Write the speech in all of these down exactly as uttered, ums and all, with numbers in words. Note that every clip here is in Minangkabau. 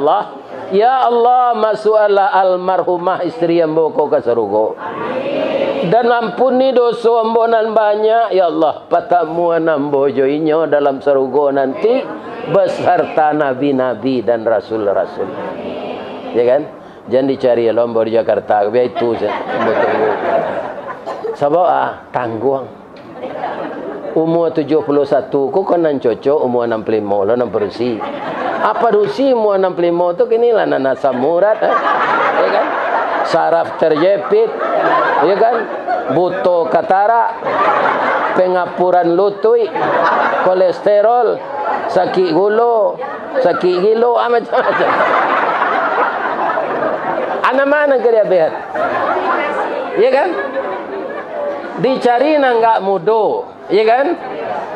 Allah. Ya Allah, masuakkanlah almarhumah istri ambo ko ka sarugo. Dan ampuni doso ambo nan banyak, ya Allah. Patamuan ambo jo inyo dalam sarugo nanti, basarta nabi-nabi dan rasul-rasul. Ya kan? Jan dicari lo ambo di Jakarta, biar itu saja ambo tunggu. Sabab, ah, tangguang. Umua tujuah puluah satu ko kan nan cocok umua anam puluah limo lo nan padusi. Apa dusi umua anam puluah limo tu kini lah nan asam urat, eh? Ya kan? Saraf terjepit, ya kan? Buto katarak, pengapuran lutuik, kolesterol, sakik gulo, sakik gilo, ah, macam-macam. Anak mana ka diabehan? Ya kan? Dicari nan agak mudo, ya kan?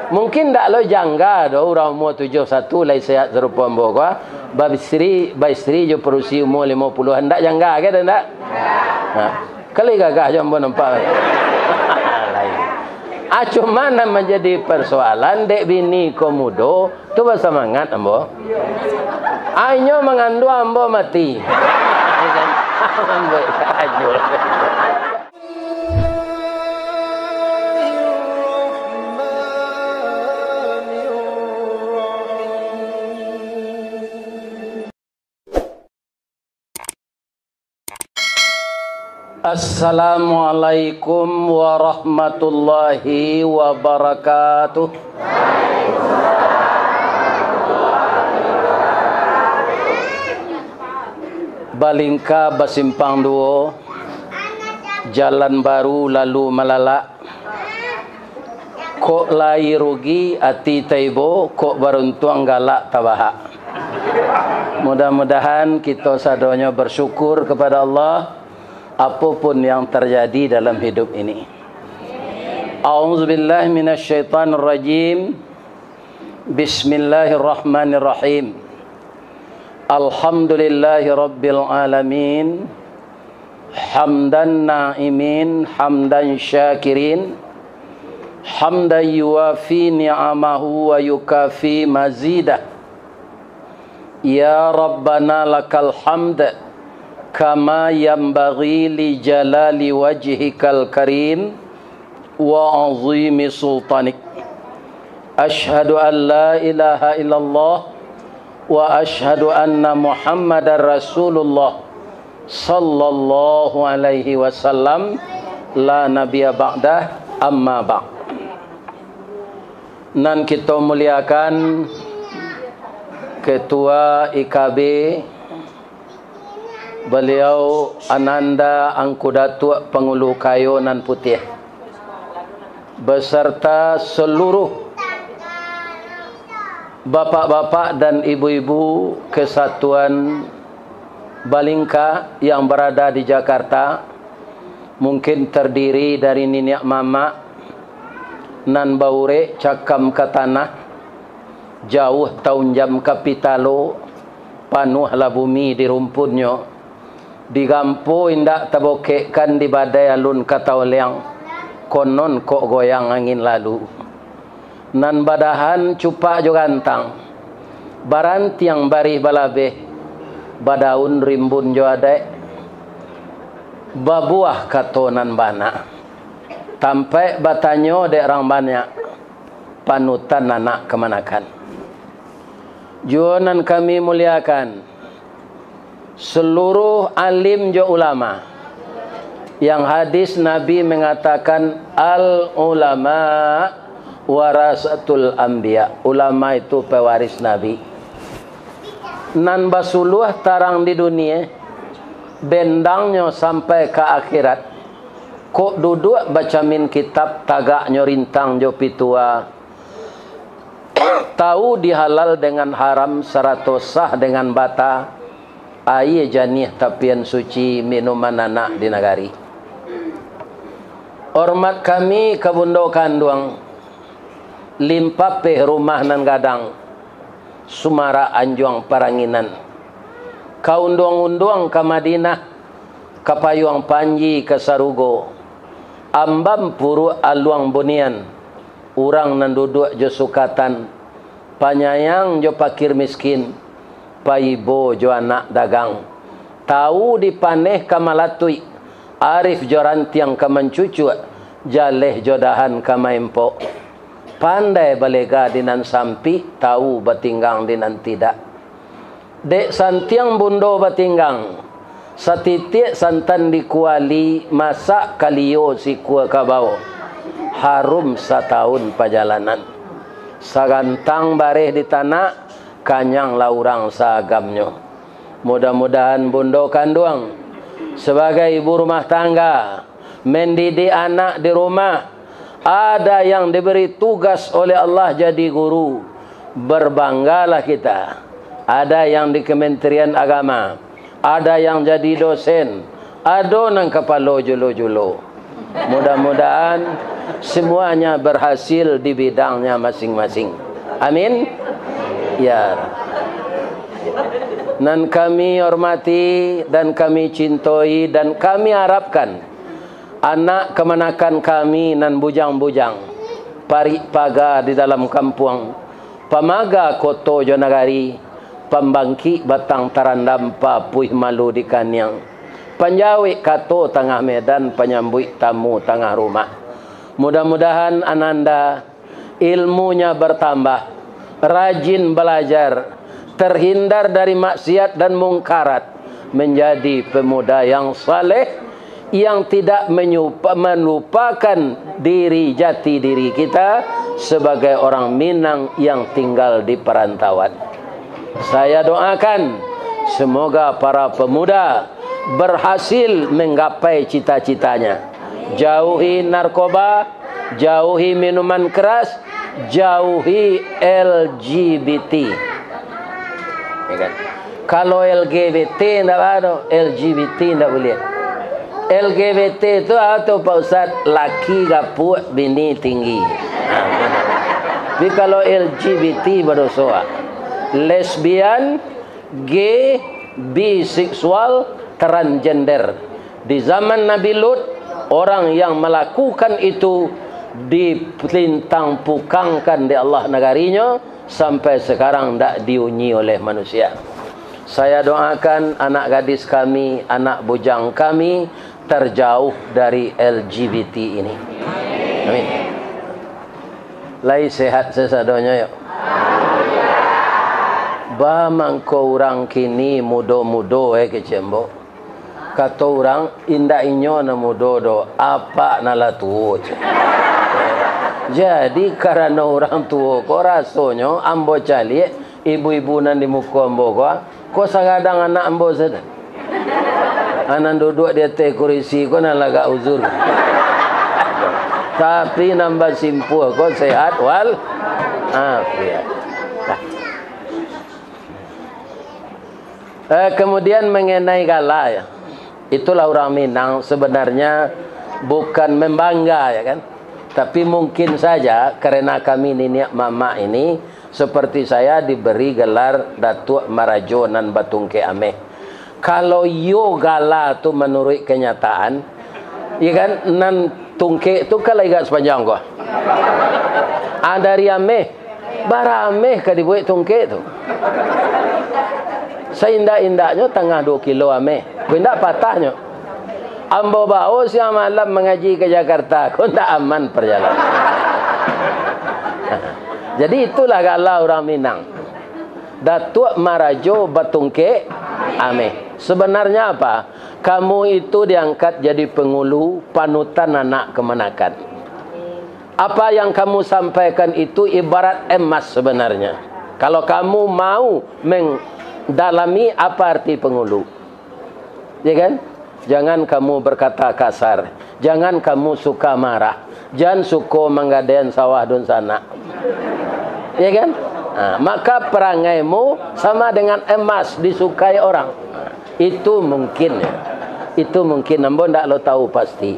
Mungkin ndak lo jangga doh urang umua tujuah satu lai sehat sarupo ambo ko, ah. Baistri, baistri jo padusi umua limo puluahan, ndak jangga ka, ndak? Ha. Kali gagah jo ambo nampak. Lain. Ah, cuma nan manjadi parsoalan, dek bini ko mudo, tu basamangat ambo. Ah, inyo manganduang ambo mati. Ambo kajut. Assalamualaikum warahmatullahi wabarakatuh. Balingka basimpang duo, jalan baru lalu malalak. Kok lai rugi ati taibo, kok baruntuang galak tabahak. Mudah-mudahan kito sadonyo bersyukur kepada Allah, apapun yang terjadi dalam hidup ini. A'udzubillahi minasyaitonirrajim. Bismillahirrahmanirrahim. Alhamdulillahirabbil alamin. Hamdan na'imin, hamdan syakirin, hamdan yuwafi ni'amahu wa yukafi mazidah. Ya Rabbana lakal hamd, kama yanbaghi li jalali wajhikal karim, wa azimi sultanik. Asyhadu an la ilaha illallah wa asyhadu anna Muhammadar Rasulullah sallallahu alaihi wasallam, la nabiyya ba'dah, amma ba'd. Nan kito muliakan Ketua I K B, Baliau Ananda Angku Datuak Pangulu Kayo Nan Putiah, beserta seluruh bapak-bapak dan ibu-ibu kesatuan Balingka yang berada di Jakarta, mungkin terdiri dari niniak mamak nan baurek cakam ka tanah, jauah taunjam ka pitalo, panuahlah bumi di rumpunnyo. Digampo indak tabokekkan, di badai alun ka taoleang, konon kok goyang angin lalu. Nan badahan cupak jo gantang, barantiang barih balabeh, badaun rimbun jo adaik, babuah kato nan bana. Tampaik batanyo dek rang banyak, panutan anak kamanakan. Juo nan kami muliakan, seluruh alim jo ulama, yang hadis Nabi mengatakan, "Al ulama warasatul anbiya." Ulama itu pewaris Nabi. Nan basuluah tarang di dunia, bendangnyo sampai ka akhirat. Kok duduak bacamin kitab, tagaknyo rintang jo pitua, tahu di halal dengan haram, sarato sah dengan bata, aia janiah tapian suci, minuman anak di nagari. Hormat kami ka bundo kanduang, Limpapeh rumah nan gadang, sumarak anjuang paranginan, ka unduang-unduang ka Madinah, ka payuang panji ka sarugo, ambam puruak aluang bunian, urang nan duduak jo sukatan, panyayang jo pakir miskin, Paibo jo anak dagang, tau dipaneh ka malatuik, arif jo rantiang ka mancucuak, jaleh jo dahan ka maempok, pandai balega di nan sampik, tau batinggang di nan tidak. Dek santiang bundo batinggang, satitiak santan di kuali, masak kalio sikua kabau, harum satahun pajalanan. Sagantang bareh di tanak, kanyang lah urang saagamnyo. Mudah-mudahan bundo kanduang, sabagai ibu rumah tangga, mendidik anak di rumah, ada yang diberi tugas oleh Allah jadi guru, berbanggalah kita. Ada yang di Kementerian Agama, ada yang jadi dosen, ado nan kapalo julo-julo. Mudah-mudahan semuanya berhasil di bidangnya masing-masing. Amin. Ya. Nan kami hormati dan kami cintoi dan kami harapkan, anak kamanakan kami nan bujang-bujang, parik paga di dalam kampuang, pamaga koto jo nagari, pambangkik batang tarandam, papuih malu di kaniang, panjawek kato tangah medan, panyambuik tamu tangah rumah. Mudah-mudahan ananda ilmunya bertambah, rajin balajar, terhindar dari maksiat dan mungkarat, menjadi pemuda yang saleh, yang tidak menyupa-, melupakan diri, jati diri kita sebagai orang Minang yang tinggal di perantauan. Saya doakan, semoga para pemuda berhasil menggapai cita-citanya. Jauhi narkoba, jauhi minuman keras, jauhi L G B T. Ya kan? Kalau L G B T ndak ado, L G B T ndak boleh. L G B T tu apa tu, Pak Ustaz? Laki gapuak, bini tinggi. Nah, benar. Tapi kalau L G B T badoso, ah. Lesbian, gay, biseksual, transgender. Di zaman Nabi Lut, orang yang melakukan itu dipelintang pukangkan di Allah nagarinyo, sampai sekarang ndak diunyi oleh manusia. Saya doakan anak gadis kami, anak bujang kami terjauh dari L G B T ini. Amin. Lai sehat sasadonyo, yo? Ba mangko urang kini mudo-mudo, eh, kecek ambo. Kato urang, indak inyo nan mudo doh, apak nan lah tuo, cek. Jadi, karano urang tuo ko, rasonyo ambo caliak, ibu-ibu nan di muko ambo ko, ko sagadang anak ambo sajo. Nan duduak di ateh kurisi ko nan lah agak uzur. Tapi nan basimpuah ko sehat wal afiat. Eh, kemudian mengenai gala, ya. Itulah orang Minang sebenarnya bukan membangga, ya kan? Tapi mungkin saja karena kami niniak mamak ini, seperti saya, diberi gelar Datuak Marajo nan batungkek ameh. Kalau iyo gala tu manuruik kenyataan, ya kan, nan tungkek tu kan lah agak sapanjang ko. Ah, dari ameh, bara ameh ka dibuek tungkek tu. Saindak-indaknyo tangah duo kilo ameh. Ko indak patahnyo. Ambo bao siang malam mangaji ka Jakarta, ko ndak aman parjalanan. Jadi itulah gala urang Minang. Datuak Marajo Batungkek Ameh. Sebenarnya apa? Kamu itu diangkat jadi pangulu, panutan anak kamanakan. Apa yang kamu sampaikan itu ibarat emas sebenarnya. Kalau kamu mau mendalami apa arti pangulu. Ya kan? Jangan kamu berkata kasar. Jangan kamu suka marah. Jan suko manggadaian sawah dunsanak. Ya kan? Ha, maka perangaimu sama dengan emas disukai orang. Ha, itu mungkin, ya. Itu mungkin, ambo ndak lo tahu pasti.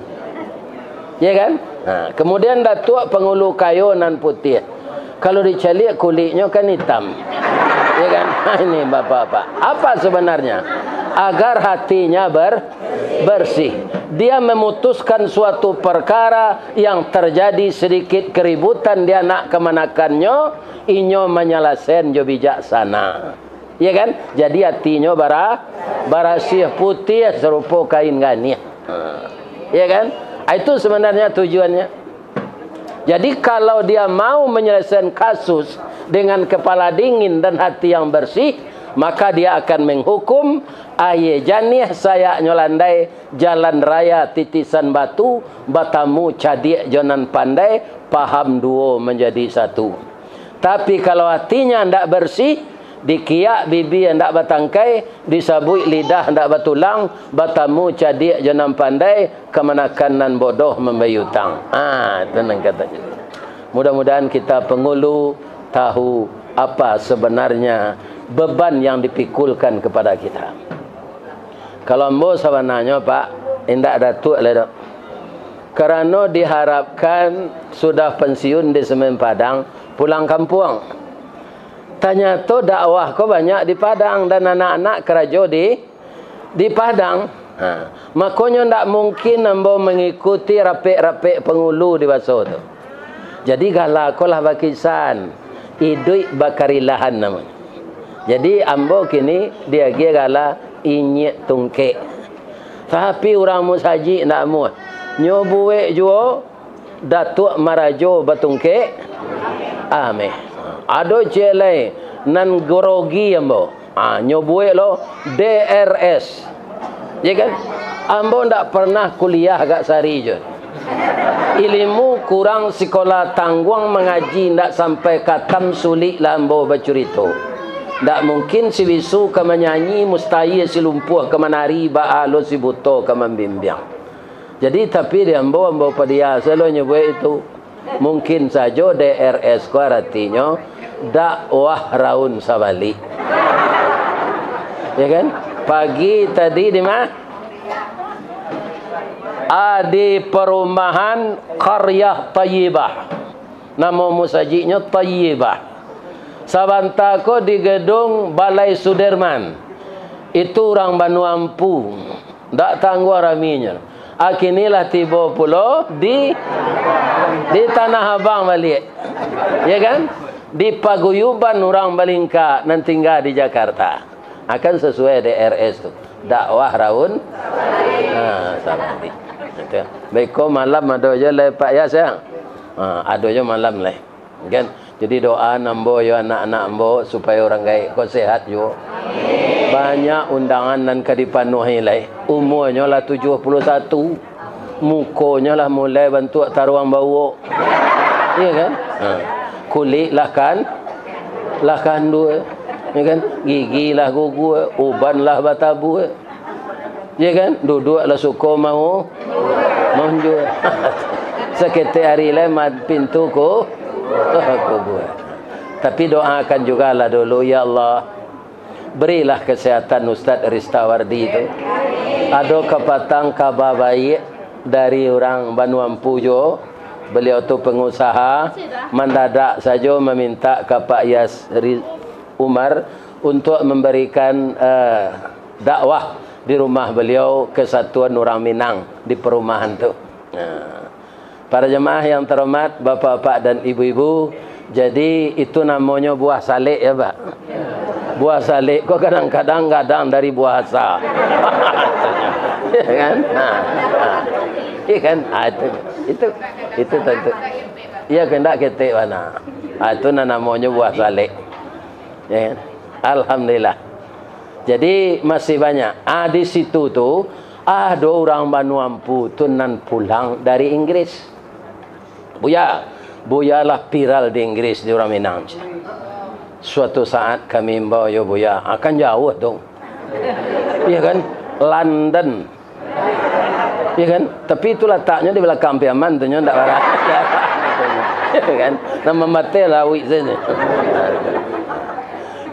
Ya kan? Ha, kemudian Datuak Pangulu Kayo Nan Putiah. Kalau dicaliak kuliknyo kan hitam. Ya kan? Ini bapak-bapak. Apa sebenarnya? Agar hatinya ber-, bersih. Dia memutuskan suatu perkara yang terjadi sedikit keributan di anak kamanakannyo, inyo manyalasaian jo bijaksana. Iya kan? Jadi atinyo bara-, barasiah, putiah sarupo kain ganih. Ha. Iya kan? Ah, itu sebenarnya tujuannya. Jadi, kalau dia mau menyelesaikan kasus dengan kepala dingin dan hati yang bersih, maka dia akan menghukum, aia janiah sayaknyo landai, jalan raya titisan batu, batamu cadiak jo nan pandai, paham duo manjadi satu. Tapi, kalau atinyo ndak bersih, dikiak bibia ndak batangkai, disabuik lidah ndak batulang, batamu cadiak jo nan pandai, kamanakan nan bodoh mambayia utang. Ah, itu nan katonyo. Mudah-mudahan kita pangulu tahu apa sebenarnya beban yang dipikulkan kepada kita. Kalau ambo sabananyo, Pak, indak datuak lai doh. Karano diharapkan sudah pensiun di Semen Padang, pulang kampuang. Tanyato dakwah ko banyak di Padang, dan anak-anak karajo di, di Padang. Ha, makonyo ndak mungkin ambo mangikuti rapek-rapek pangulu di baso tu. Jadi, gala ko lah bakisan, iduik bakarilahan namonyo. Jadi, ambo kini diagiah gala Inyiak Tungkek. Tapi, urang musajik ndak amuah. Nyo buek juo Datuak Marajo Batungkek Ameh. Ado ciek lai nan grogi ambo. Ah, nyo buek lo D R S. Ya kan? Ambo ndak pernah kuliah agak sari jo. Ilimu kurang, sikola tangguang, mangaji ndak sampai katam, sulik lah ambo bacurito. Ndak mungkin si bisu ka manyanyi, mustahil si lumpuah ka manari, baa lo si buto ka mambimbiang. Jadi, tapi di ambo, ambo padia selo nyo buek itu. Mungkin sajo D R S ko aratinyo dakwah raun sabalik. Ya kan? Pagi tadi di ma-, ah, di perumahan Qaryah Thayyibah. Namo musajiknyo Thayyibah. Sabanta ko di gedung Balai Sudirman. Itu urang Banua Ampu. Ndak tangguang raminyo. Akini lah tibo pulo di, di Tanah Abang baliak. Ya kan? Di paguyuban urang Balingka nan tingga di Jakarta. Akan sasuai D R S tu. Dakwah raun. Ha, sabalik. Itu. Beko malam ado jo lai Pak Yas, ya? Ha, ado jo malam lai. Kan? Jadi doa ambo yo anak-anak ambo supayo urang gaek ko sehat juo. Banyak undangan nan ka dipanuahi lai. Umuanyo lah tujuah puluah satu. Mukonyo lah mulai bantuak taruang bauak. Iya kan? Ha. Kulik lah kan? Lah kandua. Ya kan? Gigi lah gugua, uban lah batabua. Ya kan? Duduak lah suko mau maunjua. Saketek ari lai ma-, pintu ku-, kubua. Tapi doakan jugalah dulu, "Ya Allah, berilah kesehatan Ustaz Ristawardi tu." Ado kapatang kaba baiak dari urang Banua Ampu juo. Beliau tu pengusaha, mandadak sajo mamintak ka Pak Yas Ri-, Umar untuk memberikan, eh, dakwah di rumah beliau, kesatuan urang Minang di perumahan tu. Nah, para jemaah yang terhormat, bapak-bapak dan ibu-ibu, jadi itu namonyo buah salek ya, Pak? Buah salek ko kadang-kadang gadang dari buah asa. Ya kan? Nah, nah. Iya kan? Ah, itu, itu, itu tentu. Iya, kandak ketek bana. Ah, itu nan namonyo buah salek. Ya kan? Alhamdulillah. Jadi, masih banyak. Ah, di situ tu, ado urang Banua Ampu tu nan pulang dari Inggris. "Buya, Buya lah viral di Inggris di urang Minang." Suatu saat kami imbau, "Yo, Buya, akan jauh tu." Iya kan? London. Iya kan? Tapi itu lataknyo di balakang Piaman tu, nyo ndak barah. Iya kan? Nan mambateh lauik sajo.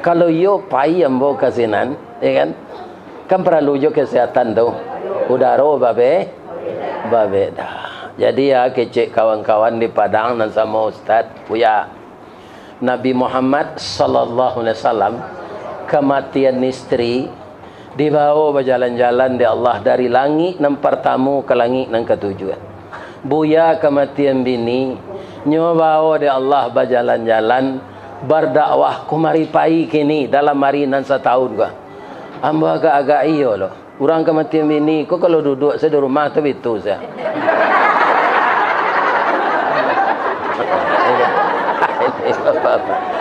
Kalau iyo pai ambo ka sinan, iya kan? Kan paralu jo kesehatan tu. Udaro babe-, babeda. Jadi ya, kecek kawan-kawan di Padang nan samo Ustaz, Buya. Nabi Muhammad sallallahu alaihi wasallam kamatian istri, dibawo bajalan-jalan dek Allah dari langik nan partamo ka langik nan katujuah. Buya kamatian bini, nyo bawo dek Allah bajalan-jalan Bardakwah ko mari pai kini dalam ari nan satahun ko. Ambo agak-agak iyo lo. Urang ka mati bini ko kalau duduak sajo di rumah tu bitu sajo.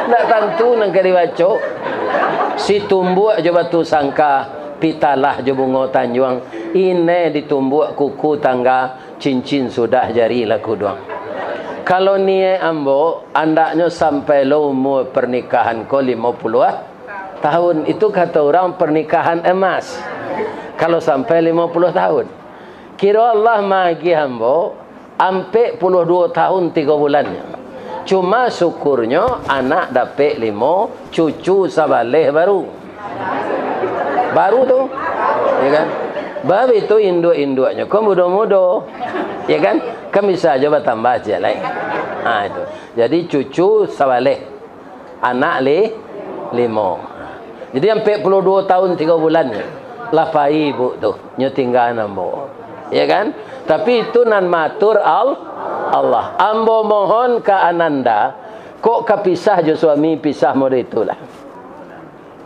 Ndak tantu nan ka dibaco. Situmbuak jo Batu Sangka, Pitalah jo Bungo Tanjuang, inai ditumbuak kuku tangga, cincin sudah jari lah kuduang. Kalau niaik ambo, andaknyo sampai lo umua pernikahan ko limo puluah tahun. Itu kato urang pernikahan emas. Kalau sampai limo puluah tahun. Kiro Allah maagiah ambo, ampek puluah duo tahun tigo bulannyo. Cuma syukurnyo anak dapek limo, cucu sabaleh baru. Baru tu. Ya kan? Bab itu induak-induaknyo ko mudo-mudo. Ya kan? Kan bisa aja batambah ciek lai. Ha, itu. Jadi cucu sabaleh. Anak li-, limo. Jadi ampek puluah duo tahun tigo bulan nyo. Lah pai ibu tu, nyo tinggaan ambo. Ya kan? Tapi itu nan maatur Al-, Allah. Ambo mohon ka Ananda, kok ka pisah jo suami, pisah model itulah.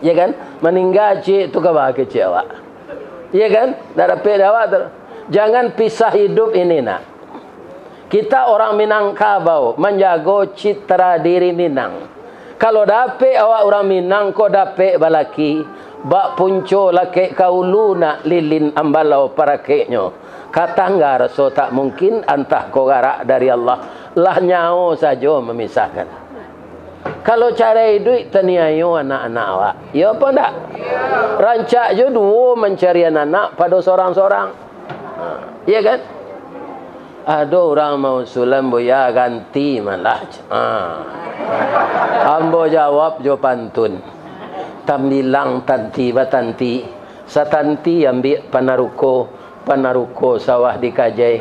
Ya kan? Maningga ciek tu ka baa kecek awak. Ya kan? Ndak dapek dek awak tu. Jangan pisah hidup ini nak. Kita orang Minangkabau manjago citra diri Minang. Kalau dapek awak urang Minang ko dapek balaki, bak punco lakek ka ulu nak lilin ambalau parakeknyo. Ka tangga raso tak mungkin, antah ko garak dari Allah, lah nyawo sajo mamisahkan. Kalau carai iduik taniayo anak-anak awak, iyo apo ndak? Rancak jo duo mancarian anak pado sorang-sorang. Ha, iya kan? Ado urang mausulan, "Buya, ganti malah." Ha. Ambo jawab jo pantun. Tambilang tanti batanti, satanti ambiak panaruko, panaruko sawah dikajai.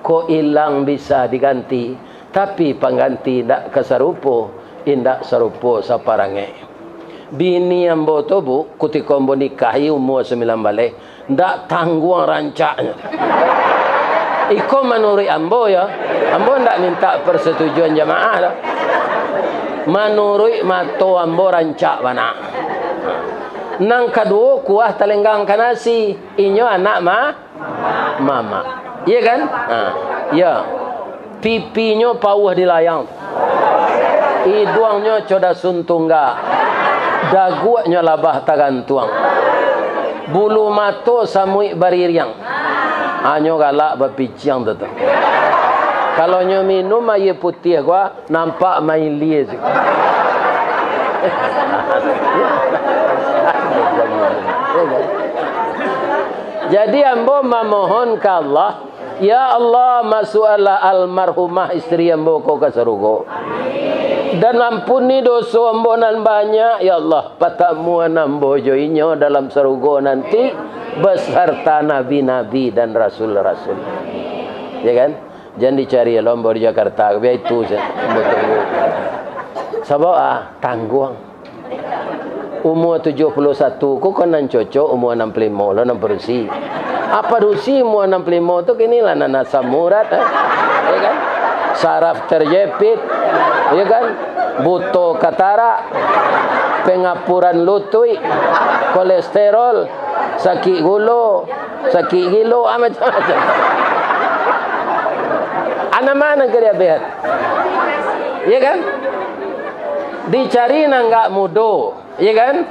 Kok ilang bisa diganti, tapi pangganti indak ka sarupo, indak sarupo saparangek. Bini ambo tu, Bu, kutiko ambo nikahi umua sambilan baleh, ndak tangguang rancaknyo. Iko manuruik ambo, yo. Ambo ndak minta persetujuan jamaah doh. Manuruik mato ambo rancak bana. Nan kaduo, kuah talenggang ka nasi. Inyo anak ma-, mamak. Iya kan? Ha, iya. Pipinyo pauah dilayang. Iduangnyo codasun tungga. Daguaknyo labah tagantuang. Bulu mato samuik baririang. Hanyo galak bapiciang tu, tu. Kalau nyo minum aia putiah ko, nampak mailia se. Jadi, ambo mamohon ka Allah, "Ya Allah, masuakkanlah almarhumah istri ambo ko ka sarugo. Dan ampuni doso ambo nan banyak, ya Allah. Patamuan ambo jo inyo dalam sarugo nanti, basarta nabi-nabi dan rasul-rasul." Ya kan? Jan dicari lo ambo di Jakarta, biar itu sajo. Ambo tunggu. Sabab, ah, tangguang. Umua tujuah puluah satu ko, ko nan cocok umua anam puluah limo lo nan padusi. Ah, padusi umua anam puluah limo tu kini lah nan asam urat, eh. Ya kan? Saraf terjepit. Ya kan? Buto katarak. Pengapuran lutuik. Kolesterol. Sakik gulo. Sakik gilo, ah, macam-macam. Anak ma nan ka diabihan? Ya kan? Dicari nan agak mudo, ya kan?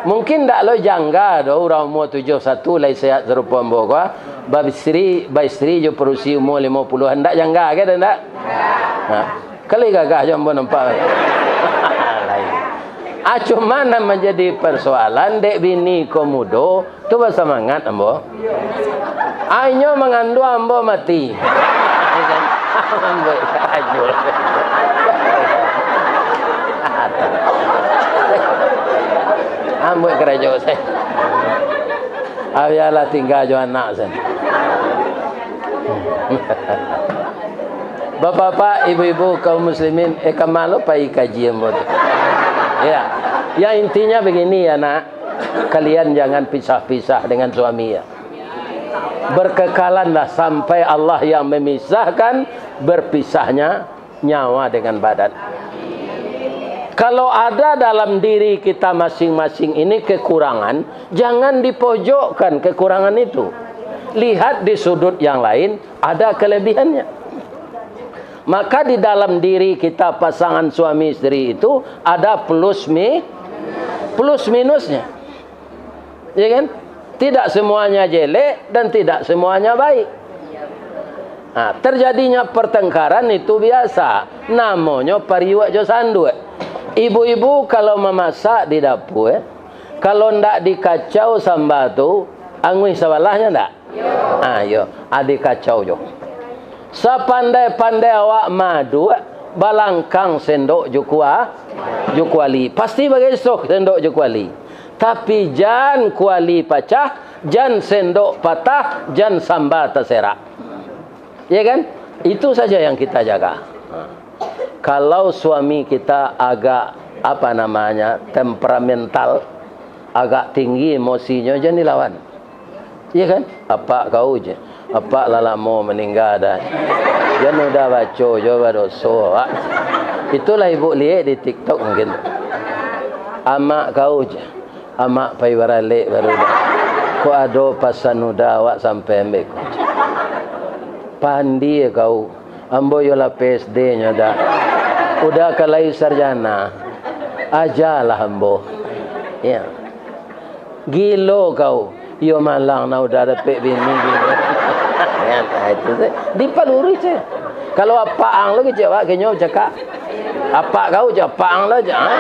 Mungkin ndak lo jangga doh urang umua tujuah satu lai sehat sarupo ambo ko, ah. Baistri, baistri jo padusi umua limo puluahan, ndak jangga ka, ndak? Nah. Kali gagah jo ambo nampak. Lain. Ah, cuma nan manjadi parsoalan, dek bini ko mudo, tu basamangat ambo. Ah, inyo manganduang ambo mati. Ambo karajo. Ambo karajo se. Ah, bialah tingga jo anak se. Bapak-bapak, ibu-ibu, kaum muslimin, eh, ka ma lo pai kaji ambo tu? Ya. Yang intinya begini ya, Nak. Kalian jangan pisah-pisah dengan suami, ya. Berkekalanlah sampai Allah yang memisahkan, berpisahnya nyawa dengan badan. Kalau ada dalam diri kita masing-masing ini kekurangan, jangan dipojokkan kekurangan itu. Lihat di sudut yang lain, ada kelebihannya. Maka di dalam diri kita pasangan suami istri itu ada plus mi-, plus minusnya. Ya kan? Tidak semuanya jelek dan tidak semuanya baik. Nah, terjadinya pertengkaran itu biasa. Namonyo pariuak jo sanduak. Ibu-ibu kalau mamasak di dapur, eh, kalau ndak dikacau samba tu, anguih sabalahnyo ndak? Ah, yo, ado kacau jo. Sapandai-pandai awak maduak, balangkang sendok jo kua-, jo kuali. Pasti bagesoh sendok jo kuali. Tapi jan kuali pacah, jan sendok patah, jan samba taserak. Ya kan? Itu saja yang kita jaga. Kalau suami kita agak, apa namanya, temperamental, agak tinggi emosinyo, jan dilawan. Iya kan? Apak kau je. Apak lah lamo maningga dah. Jan udah baco jo badoso, Pak. Itulah ibu liek di TikTok mungkin. Amak kau je. Amak pai baralek baru dah. Kok ado pasan udah awak sampai ambek ko je. Pandie kau. Ambo yo lah P S D nyo dah. Udah ka lai sarjana. Ajalah ambo. Ya. Gilo kau. Iyo malang nah udah dapek bini gilo. Ya, nah, itu tu. Dipalurus je. Kalau apak ang lo kecek awak kenyo cakak. Apak kau je apak ang lo je. Ah.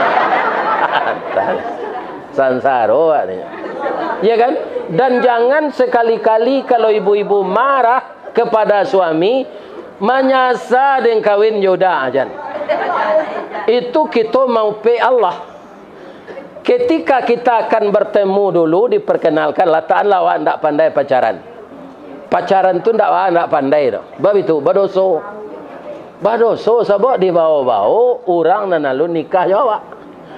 Sansaro awak ni. Ya kan? Dan jangan sekali-kali kalau ibu-ibu marah kepada suami, manyasa deng kawin jo uda jan. Itu kito maupek Allah. Ketika kita akan bertemu dulu, diperkenalkan, lah taan lah awak ndak pandai pacaran. Pacaran tu ndak, awak ndak pandai doh. Bab itu, badoso. Badoso, sabab dibawo-bawo urang nan alun nikah jo awak.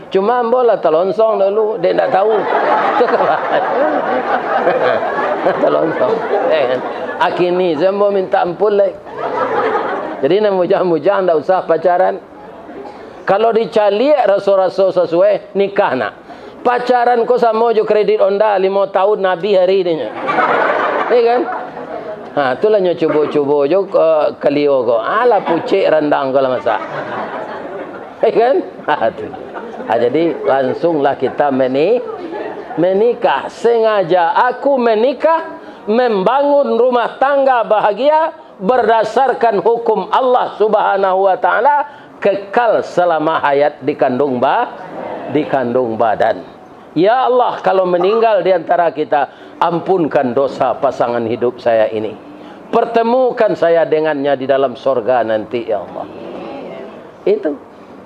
Cuma ambo lah talonsong dulu, dek ndak tahu. Talonsong. Eh, akini se ambo minta ampun lai. Jadi, nan bujang-bujang ndak usah pacaran. Kalau dicaliak raso-raso sasuai, nikah nak. Pacaran ko samo jo kredit Honda, limo tahun abih ari dinyo. Iya kan? Ha, itulah nyo cubo-cubo jo, eh, kalio ko. Alah pucek randang ko lah masak. Iya kan? Ha, tu. Ha, jadi langsunglah kita meni-, menikah. Sengaja aku menikah, membangun rumah tangga bahagia, berdasarkan hukum Allah Subhanahu wa Ta'ala, kekal selama hayat dikandung ba-, dikandung badan. Ya Allah, kalau meninggal di antara kita, ampunkan dosa pasangan hidup saya ini. Pertemukan saya dengannya di dalam sorga nanti, ya Allah. Itu.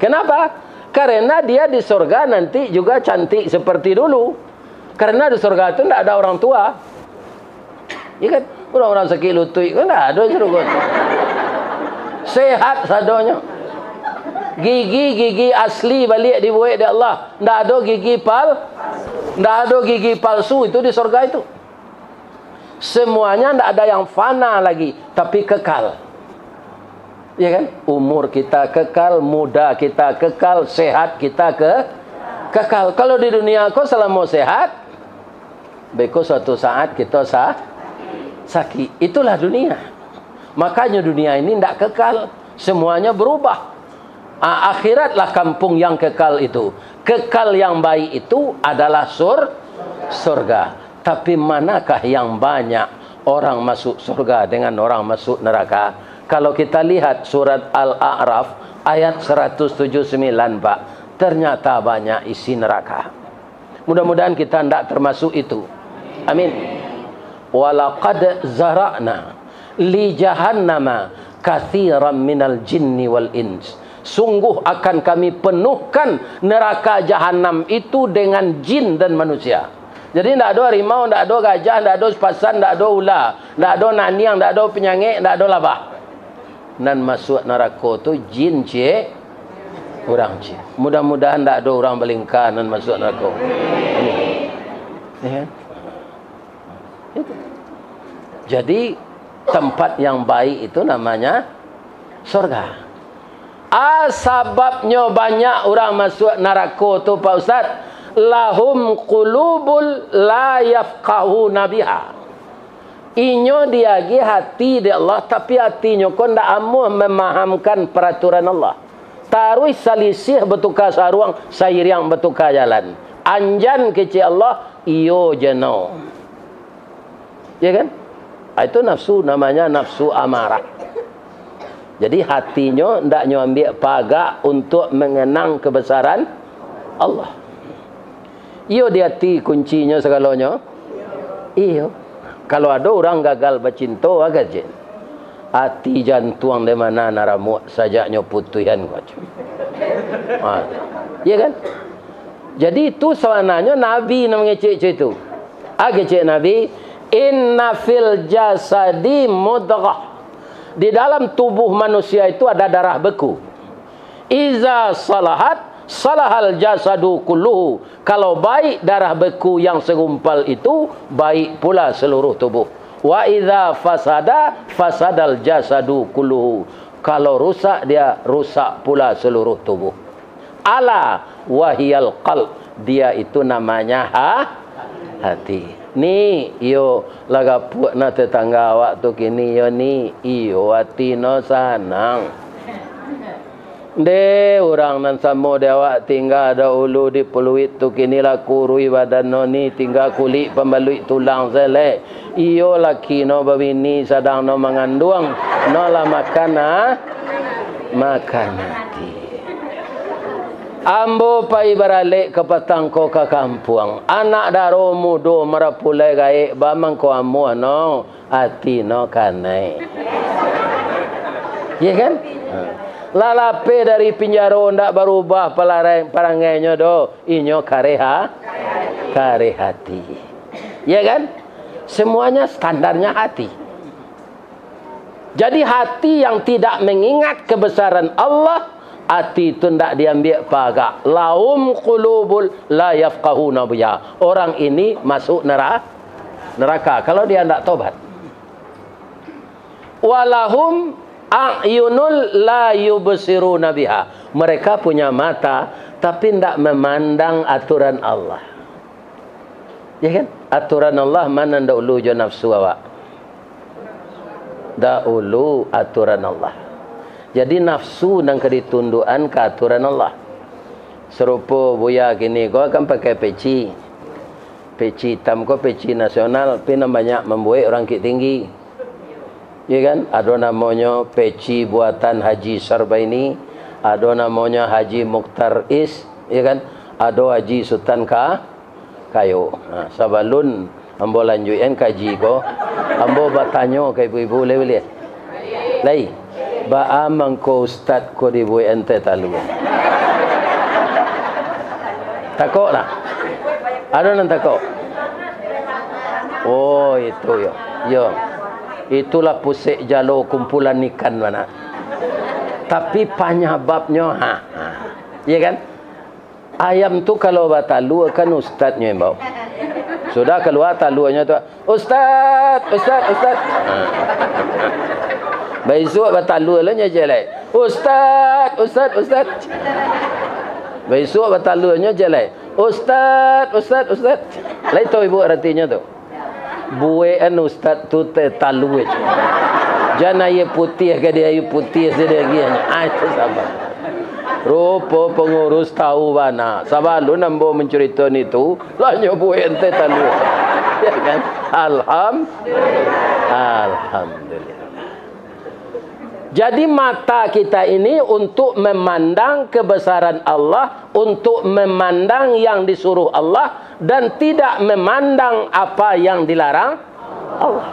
Kenapa? Karena dia di sorga nanti juga cantik seperti dulu. Karena di sorga tu ndak ada orang tua. Ya kan? Urang-urang sakik lutuik kan ndak ado di sorga tu. Sehat sadonyo. Gigi-gigi asli baliak dibuek dek Allah. Ndak ado gigi pal-, ndak ado gigi palsu itu di sorga itu. Semuanya ndak ada yang fana lagi, tapi kekal. Ya kan? Umur kita kekal, muda kita kekal, sehat kita ke-, kekal. Kalau di dunia ko selamo sehat, beko suatu saat kita sa-, sakit. Itulah dunia. Makanya dunia ini ndak kekal. Semuanya berubah. A-, akhiratlah kampung yang kekal itu. Kekal yang baik itu adalah sur-, surga. Tapi manakah yang banyak orang masuk surga dengan orang masuk neraka? Kalau kita lihat surat Al-A'raf ayat seratus tujuh sembilan, Pak, ternyata banyak isi neraka. Mudah-mudahan kita ndak termasuk itu. Amin. "Walaqad zara'na li jahannama katsiran minal jinni wal ins." Sungguh akan Kami penuhkan neraka jahanam itu dengan jin dan manusia. Jadi, ndak ado harimau, ndak ado gajah, ndak ado pasan, ndak ado ula, ndak ado naniang, ndak ado panyangek, ndak ado labah. Nan masuak narako tu jin ciek, urang ciek. Mudah-mudahan ndak ado urang balingka nan masuak narako. Ya. Itu. Jadi, tempat yang baik itu namanya sorga. A, sababnyo banyak urang masuak narako tu, Pak Ustaz, lahum qulubul la yafqahuna biha. Inyo diagiah hati dek Allah, tapi hatinyo ko ndak amuah mamahamkan paraturan Allah. Taruih salisih batuka saruang, sairiang batuka jalan. Anjan kecek Allah, iyo je no. Ya kan? Ah, itu nafsu, namanya nafsu amarah. Jadi, hatinyo ndak nyo ambiak pagak untuk mengenang kebesaran Allah. Iyo, di hati kuncinyo sagalonyo. Iyo. Kalau ado urang gagal bacinto, agak je. Ati jantuang di mana nan ramuak sajaknyo putuihan ko. Ha. Iya kan? Jadi itu sabananyo Nabi nan mangecek cak itu. Ah, kecek Nabi, "Inna fil jasadi mudghah." Di dalam tubuh manusia itu ada darah beku. "Iza salahat, salahal jasadu kulluhu." Kalau baik darah beku yang segumpal itu, baik pula seluruh tubuh. "Wa iza fasada, fasadal jasadu kulluhu." Kalau rusak dia, rusak pula seluruh tubuh. "Ala wahiyal qalb." Dia itu namanya ha-, hati. Ni, iyo, lah gapuak nah tetangga awak tu kini, yo ni, iyo, hati no sanang. Ndeh, urang nan samo di awak tingga dahulu di Pluit tu, kini lah kuruih badan no ni, tingga kulik pambaluik tulang sajo lai. Iyo, laki no babini, sadang no manganduang, no lah makan, ah, makan ati. Ambo pai baralek ka patang ko ka kampuang. Anak daro mudo marapulai gaek, ba mangko amuah no. Ati no kanai. Iya kan? Ha. Lah lapeh dari pinjaro, ndak barubah palarang-, parangainyo doh. Inyo kareh ha-, kareh hati. Iya kan? Semuanya standarnya hati. Jadi, hati yang tidak mengingat kebesaran Allah, ati tu ndak diambiak pagak. "Lahum qulubul la yafqahuna biha." Orang ini masuk nera-, neraka kalau dia ndak tobat. "Walahum a'yunul la yubsiruna biha." Mereka punya mata, tapi ndak memandang aturan Allah. Ya kan? Aturan Allah ma nan dahulu jo nafsu awak? Dahulu aturan Allah. Jadi, nafsu nan ka ditundukan ka aturan Allah. Sarupo Buya kini ko kan pakai peci. Peci itam ko peci nasional, tapi nan banyak mambuek urang Bukittinggi. Ya kan? Ado namonyo peci buatan Haji Sarbaini, ado namonyo Haji Mukhtar Is, ya kan? Ado Haji Sutan Ka-, Kayo. Ha, sabalun ambo lanjuikan kaji ko, ambo batanyo ka ibu-ibu lai buliah? Lai. Baa mangko ustad ko dibuek-an teh talua? Takok lah. Ado nan takok? Oh, itu yo. Yo. Itulah pusek jalo kumpulan ikan mana. Tapi panyababnyo, ha, ha. Iya kan? Ayam tu kalau batalua kan ustadnyo imbau. Sudah kalua taluanyo tu, "Ustad, ustad, ustad." Ha. Baisuak batalua lah nyo jalai, "Ustad, ustad, ustad." Baisuak bataluanyo jalai, "Ustad, ustad, ustad." Lai tahu ibu aratinyo tu? Buekan ustad tu teh talua. Jan aia putiah ka di aia putiah sadaging. Ah, itu sabar. Rupo pangurus tahu bana. Sabalun ambo mancarito nitu, lah nyo buek teh talua. Ya kan? Alham-, Alhamdulillah. Jadi, mata kita ini untuk memandang kebesaran Allah, untuk memandang yang disuruh Allah, dan tidak memandang apa yang dilarang Allah.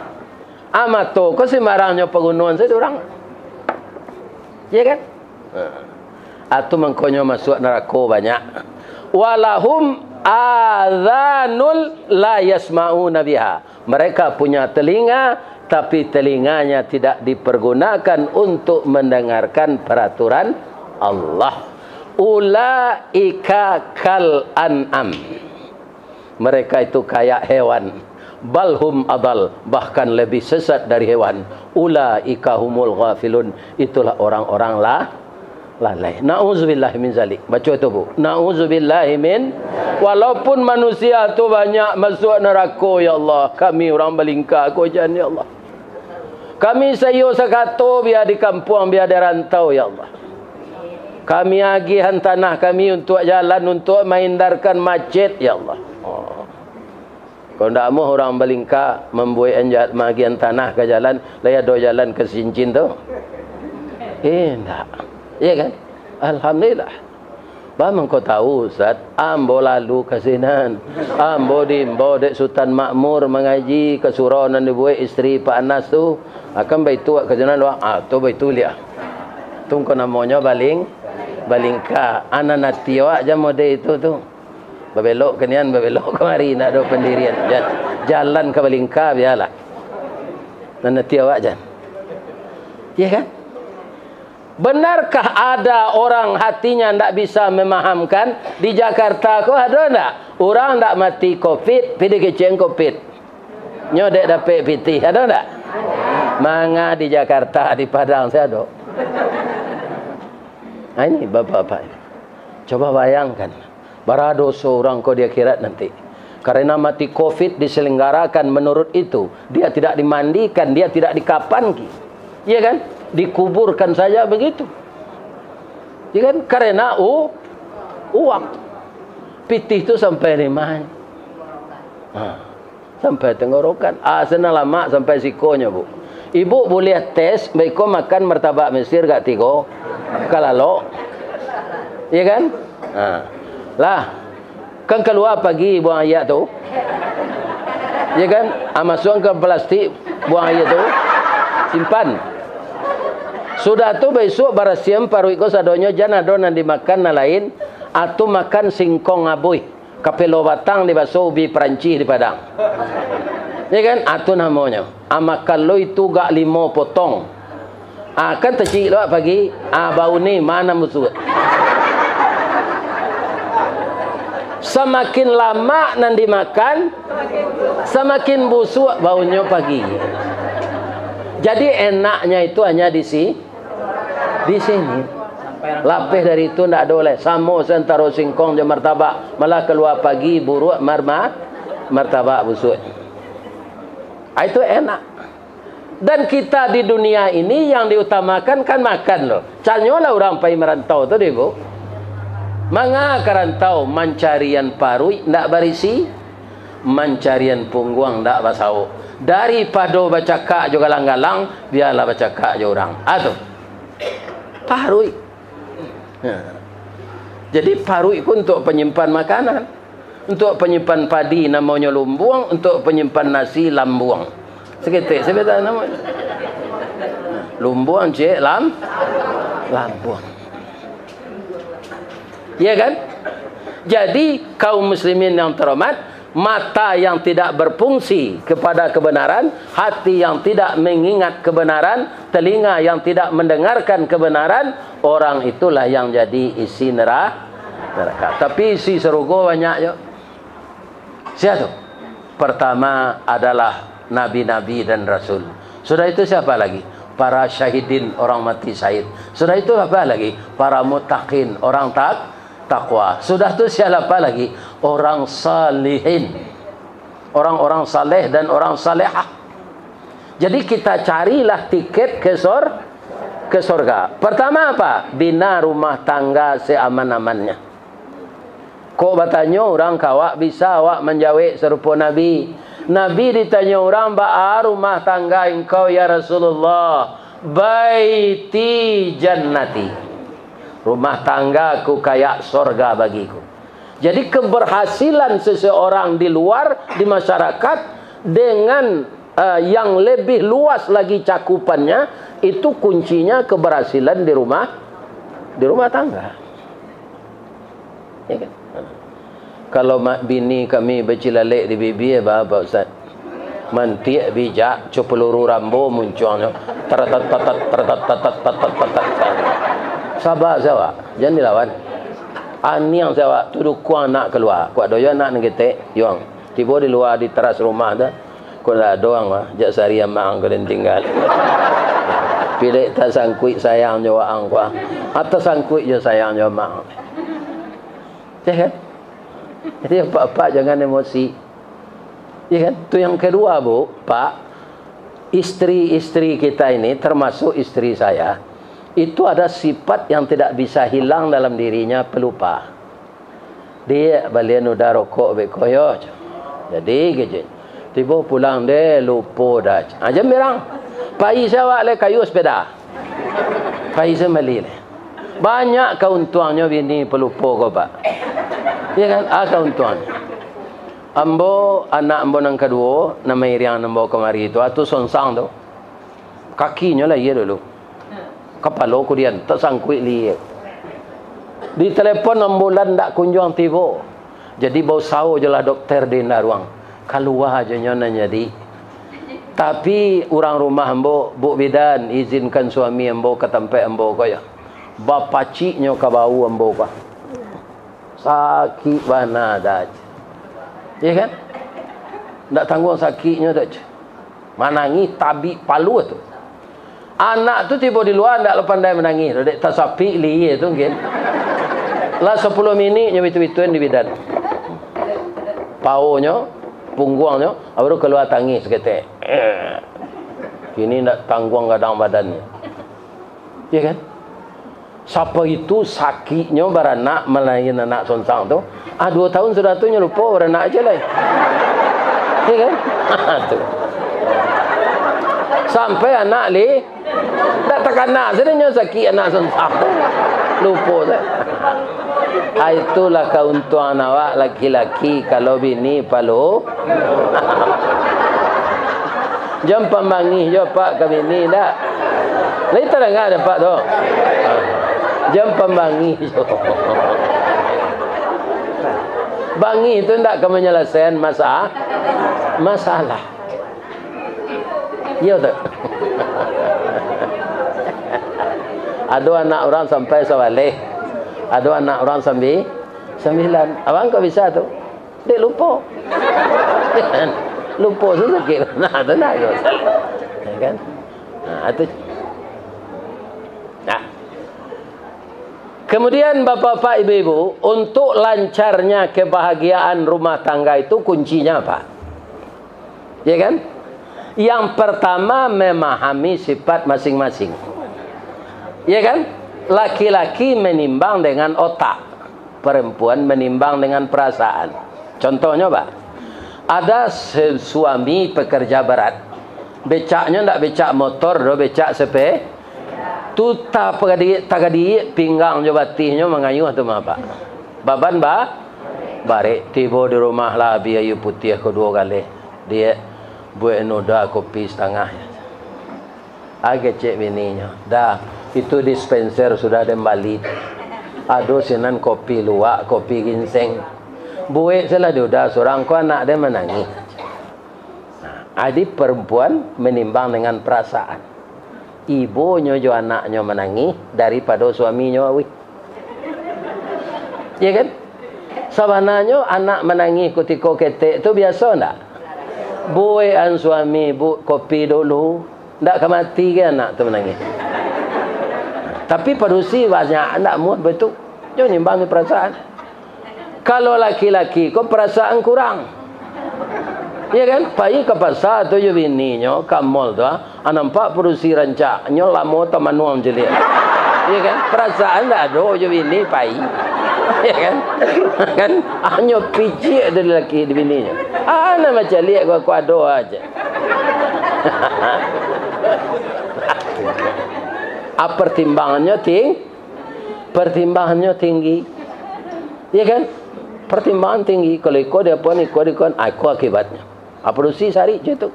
Ah, mato ko sembarangnyo pagunoan sajo urang. Ya kan? Ah, tu mangkonyo masuak narako banyak. "Walahum adzanul la yasma'una biha." Mereka punya telinga, tapi telinganya tidak dipergunakan untuk mendengarkan peraturan Allah. "Ulaika kal an'am." Mereka itu kayak hewan. "Bal hum adal," bahkan lebih sesat dari hewan. "Ulaika humul ghafilun," itulah orang-orang la-, Lalai. Na'udzubillahi min zalik. Baco tu, Bu. Na'udzubillahi min. Walaupun manusia tu banyak masuak narako, ya Allah, kami urang Balingka ko jan, ya Allah. Kami saiyo sakato, bia di kampuang, bia di rantau, ya Allah. Kami agiahan tanah kami untuak jalan, untuak mahindarkan macet, ya Allah. Oh. Kalau ndak amuah urang Balingka mambuek anja-, maagiahan tanah ka jalan, lai ado jalan ka Sincin tu? Indak. Iya kan? Alhamdulillah. Ba mangko tahu, Ustaz, ambo lalu ka sinan. Ambo diimbau dek Sutan Makmur mangaji ka surau nan dibuek isteri Pak Anas tu. Akan baitu ka sinan, wak. Ah, tu baitu liak. Tu ko namonyo Baling-, Balingka. Anak nati awak jan mode itu tu. Babelok ka nian, babelok kamari, ndak ado pandirian. Ja-, jalan ka Balingka, bialah. Nan nati awak jan. Iya kan? Benarkah ada orang hatinya ndak bisa memahamkan? Di Jakarta ko ado ndak? Urang ndak mati covid, pidi keceng covid. Nyo dek dapek pitih, ado ndak? Manga di Jakarta, di Padang, saya ado. Nah, ini bapak-bapak. Coba bayangkan. Bara doso urang ko di akhirat nanti. Karena mati covid diselenggarakan menurut itu, dia tidak dimandikan, dia tidak dikapanki. Iya kan? Dikuburkan saja begitu. Iya kan? Karena u-, uang. Pitih tu sampai limah. Ha. Sampai tenggorokan. Ah, senang lamak sampai sikonyo, Bu. Ibu buliah tes, baiko makan martabak Mesir gak tigo, kalalok. Iya kan? Ha. Lah, kan kalua pagi buang aia tu. Iya kan? Ah, masuakan ka plastik, buang aia tu. Simpan. Sudah tu, baisuak barasian paruik ko sadonyo, jan ado nan dimakan nan lain, atau makan singkong abuih. Kapelo batang dibaso ubi Perancis di Padang. Ya kan? Ah, tu namonyo. Ah, makan lo itu gak limo potong. Ah, kan tacik lo pagi, ah, bau ni, ma nan busuak. Samakin lamak nan dimakan, samakin busuak baunyo pagi. Jadi, enaknya itu hanya di si-, di sini. Lapeh dari itu ndak ado lai. Samo se antaro singkong jo martabak. Malah kalua pagi buruak marma-, martabak busuak. Ah, itu enak. Dan kita di dunia ini yang diutamakan kan makan lo. Tanyolah urang pai marantau tu deh, Bu. Manga ka rantau, mancarian paruik ndak barisi, mancarian pungguang ndak basauk. Daripado bacakak jo galang-galang, bialah bacakak jo urang. Ah, tu. Paruik. Ha. Jadi, paruik ko untuak panyimpan makanan. Untuak panyimpan padi namonyo lumbuang, untuak panyimpan nasi lambuang. Saketek sabanta namonyo. Lumbuang ciek lam-, lambuang. Iya kan? Jadi, kaum muslimin yang terhormat, mata yang tidak berfungsi kepada kebenaran, hati yang tidak mengingat kebenaran, telinga yang tidak mendengarkan kebenaran, orang itulah yang jadi isi nera-, neraka. Tapi isi sarugo banyak jo. Sia tu? Pertama adalah nabi-nabi dan rasul. Sudah itu siapa lagi? Para syahidin, orang mati syahid. Sudah itu apa lagi? Para muttaqin, orang tak-, takwa. Sudah tu siapa lagi? Orang salihin. Orang-orang saleh dan orang salehah. Jadi kita carilah tiket ke sor-, ke sorga. Pertama apa? Bina rumah tangga seaman-amannya. Kok batanyo urang ka awak, bisa awak manjawek sarupo Nabi. Nabi ditanyo urang, "Baa rumah tangga engkau, ya Rasulullah?" "Baiti jannati." Rumah tanggaku kayak sorga bagiku. Jadi, keberhasilan seseorang di luar, di masyarakat, dengan, eh, yang lebih luas lagi cakupannya, itu kuncinya keberhasilan di rumah, di rumah tangga. Ya kan? Kalau mak bini kami bacilalek di bibia, ba, Pak Ustaz? Mantiak bijak, co peluru Rambo muncuangnyo. Teretatat, teretatat, teretatat. Saba se awak, jan dilawan. Aniang se awak, tu dukuang anak kalua. Kuak doyo anak nan ketek, yuang. Tibo di lua di teras rumah tu. Ko ndak ado ang, wah, jak sari amak ang ko den tingga. Pilek tasangkuik sayang jo waang ko, ah. Atau sangkuik jo sayang jo amak. Ya kan? Jadi, apak-apak jangan emosi. Ya kan? Tu yang kedua, Bu, Pak. Istri-istri kita ini, termasuk istri saya, itu ada sifat yang tidak bisa hilang dalam dirinya, pelupa. Diak, balian uda rokok beko yo. Jadi, kecek. Tibo pulang deh, lupo dah. Aja mirang. Pai se awak le kayu sepeda. Pai se mali le. Banyak kauntuangnyo bini pelupo ko, Pak. Ya kan? Ah, kauntuangnyo. Ambo, anak ambo nan kaduo, nan mairiang ambo kamari tu, atu Sonsang tu. Kakinyo lah iyo dulu. Kapalo kudian, tasangkuik liek. Ditelepon ambulan ndak kunjuang tibo. Jadi bausaho jolah dokter di indak ruang. Kalua jo nyo nan jadi. Tapi urang rumah ambo, "Buk bidan, izinkan suami ambo ka tampek ambo," ko yo. Bapaciknyo ka bahu ambo ko. Sakik bana dah. Ya kan? Ndak tangguang sakiknyo dah. Manangih tabik paluah tu. Anak tu tibo di lua, ndak lo pandai manangih, dek tasapik lihia tu mungkin. Lah sapuluah minik nyo bitu-bituan di bidan. Paonyo, pungguangnyo, baru kalua tangih saketek. Kini ndak tangguang gadang badannyo. Ya kan? Sapa itu sakiknyo baranak, malahian anak Sonsang tu. Ah, duo tahun sudah tu nyo lupo baranak aja lai. Ya kan? Tu. Sampai anak li, dak takana sudah nyo sakik anak Sonsang tu. Lupo sudah. Ah, itulah kauntuangan awak laki-laki kalau bini palo. Jan pambangih jo, Pak, ka bini, ndak? Lai tadanga dek Apak tu? Jan pambangih jo. Bangih tu ndak ka manyalasaian masa-, masalah. Iyo tu. Ado anak urang sampai sabaleh. Ado anak urang sambi-, sambilan. Abang kok bisa tu? Dek lupo. Lupo tu sakik. Nah, tu nah, tu. Ya kan? Nah, tu. Nah. Kemudian, Bapak-bapak, Ibu-ibu, untuk lancarnya kebahagiaan rumah tangga itu kuncinya apa? Ya kan? Yang pertama, memahami sifat masing-masing. Ya kan? Laki-laki menimbang dengan otak, perempuan menimbang dengan perasaan. Contohnya, Pak, ada se-, suami pekerja berat, becaknyo ndak becak motor doh, becak sepe-, tu tapagadiak, tagadiak pinggang jo batihnyo mangayuh tu mah, Pak. Baban ba-, barek, tibo di rumah lah, bi aia putiah ko duo galeh. Diak, buek noda kopi satangah. Ah, kecek bininyo, "Dah, itu dispenser sudah den bali. Ado sinan kopi luwak, kopi ginseng. Buek sajolah di uda surang, ko anak den manangih." Nah, jadi perempuan menimbang dengan perasaan. Ibonyo jo anaknyo manangih daripado suaminyo awih. Ya kan? Sabananyo anak manangih kutiko ketek tu biaso ndak? Buekan suami, "Bu, kopi dulu." Ndak ka mati ge anak tu manangih. Tapi padusi banyak, ndak muah baitu. Nyo nimbang jo perasaan. Kalau laki-laki ko perasaan kurang. Ya kan? Pai ka pasa tu jo bininyo, ka mall tu, ah. Ah, nampak padusi rancak, nyo lamo tamanuang caliak. Ya kan? Perasaan ndak ado jo bini pai. Ya kan? Kan? Hanyo picik dari laki di bininyo. Ah, nan bacaliak ko, ko ado aja. Ah, pertimbangannyo ting-, pertimbangannyo tinggi. Ya kan? Pertimbangan tinggi. Kalau iko diapoan, iko diapoan, ah, iko akibatnyo. Ah, padusi sarik jo itu.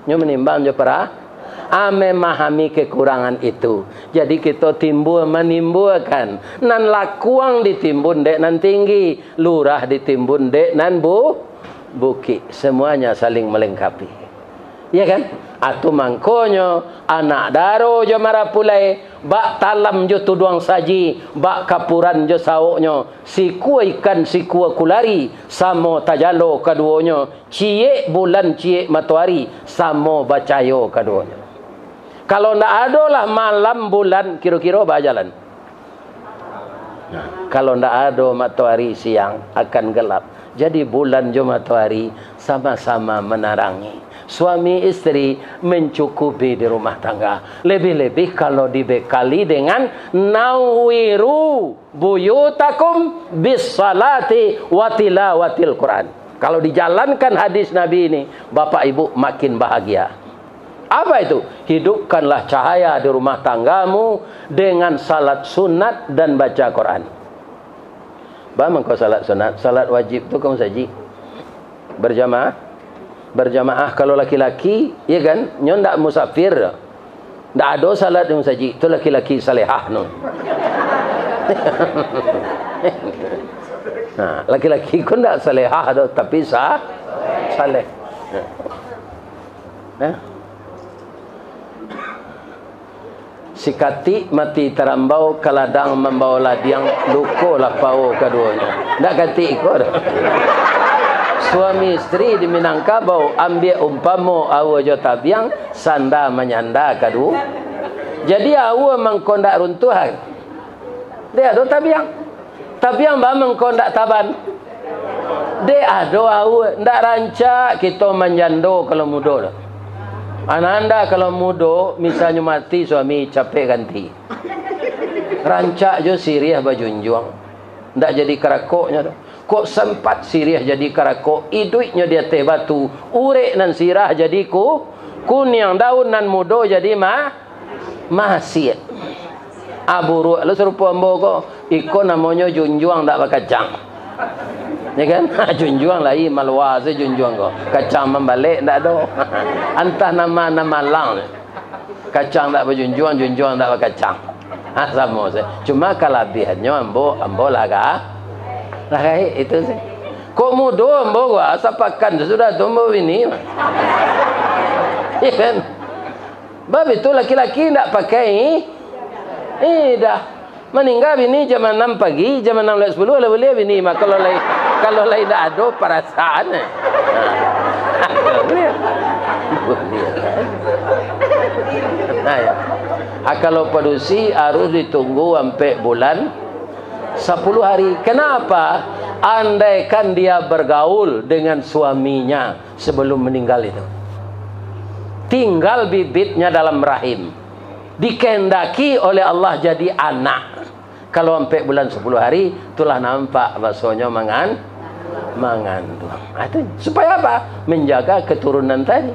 Nyo manimbang jo para-, ah, memahami kekurangan itu. Jadi, kito timbua manimbuakan. Nan lakuang ditimbun dek nan tinggi, lurah ditimbun dek nan bu-, bukik. Semuanya saling melengkapi. Ya kan? Atu mangkonyo, anak daro jo marapulai, bak talam jo tuduang saji, bak kapuran jo saoknyo, sikua ikan, sikua kulari, samo tajalo kaduonyo, ciek bulan, ciek matoari, samo bacayo kaduonyo. Kalau ndak adolah malam bulan, kiro-kiro baa jalan? Nah, kalau ndak ado matoari siang, akan gelap. Jadi, bulan jo matoari sama-sama menerangi. Suami istri mencukupi di rumah tangga. Lebih-lebih kalau dibekali dengan "Nawwiru buyutakum bis salati wa tilawatil Quran." Kalau dijalankan hadis Nabi ini, bapak ibu makin bahagia. Apa itu? Hidupkanlah cahaya di rumah tanggamu dengan salat sunat dan baca Quran. Ba mangko salat sunat, salat wajib tu ka musajik. Berjamaah. Berjamaah kalau laki-laki, ya kan? Nyo ndak musafir. Ndak ado salat di musajik, tu laki-laki salehah no. Nah, laki-laki ko ndak salehah tu, tapi sa-, saleh. Nah. Sikatik mati tarambau, kaladang mambao ladiang, luko lah pao kaduonyo. Ndak katik iko doh. Suami istri di Minangkabau, ambiak umpamo aua jo tabiang, sanda manyanda kaduo. Jadi aua mangko ndak runtuah. Dek ado tabiang. Tabiang ba mangko ndak taban. Dek ado aua, ndak rancak kito manjando kalau mudo tu. Ananda kalau mudo, misalnyo mati suami, capek ganti. Rancak jo siriah bajunjuang. Ndak jadi karakoknyo tu. Kok sempat siriah jadi karakok, iduiknyo di ateh batu, urek nan sirah jadi ku-, kuniang, daun nan mudo jadi ma-, masiak. Ah, buruak lo sarupo ambo ko. Iko namonyo junjuang ndak bakacang. Ya kan? Junjuang lai malua se junjuang ko. Kacang mambalek ndak ado. Antah nama-nama lang. Kacang ndak bajunjuang, junjuang ndak bakacang. Ha, samo se. Cuma kalabiahannyo ambo, ambo lah ga-, lah gaek itu se. Kok mudo ambo ko, sapakan sudah tu ambo bini. Ya kan? Bab itu laki-laki ndak pakai i-, idah. Maningga bini jam anam pagi, jam anam lewat sapuluah lah buliah bini mah. Kalau lai, kalau lai ndak ado parasaan, eh. Nah, buliah. Buliah. Nah, ya. Ah, kalau padusi harus ditunggu ampek bulan sapuluh hari. Kenapa? Andaikan dia bergaul dengan suaminya sebelum meninggal itu. Tinggal bibitnya dalam rahim. Dikehendaki oleh Allah jadi anak. Kalau ampek bulan sapuluh hari, itulah nampak basonyo mangan-, mangandung. Ah, itu. Supaya apa? Menjaga keturunan tadi.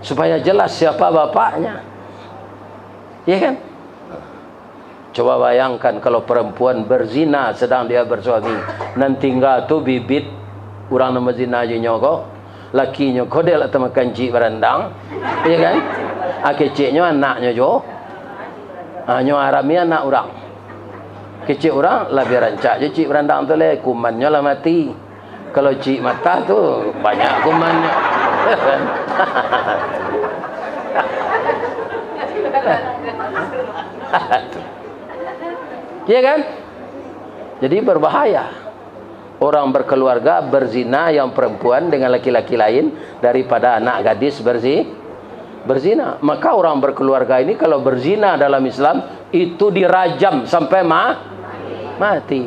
Supaya jelas siapa bapaknya. Ya kan? Coba bayangkan kalau perempuan berzina sedang dia bersuami, nan tingga tu bibit urang nan berzina jo inyo ko, lakinyo ko dek lah tamakan cik barandang, ya kan? Ah, keceknyo anaknyo jo, ah, nyo arami anak urang. Kecek urang, labiah rancak jo cik barandang tu leh, kumannyo lah mati. Kalau cik matah tu, banyak kumannyo. Ya kan? Jadi berbahaya. Orang berkeluarga berzina yang perempuan dengan laki-laki lain daripada anak gadis berzi-, berzina. Maka orang berkeluarga ini kalau berzina dalam Islam, itu dirajam sampai ma-, mati.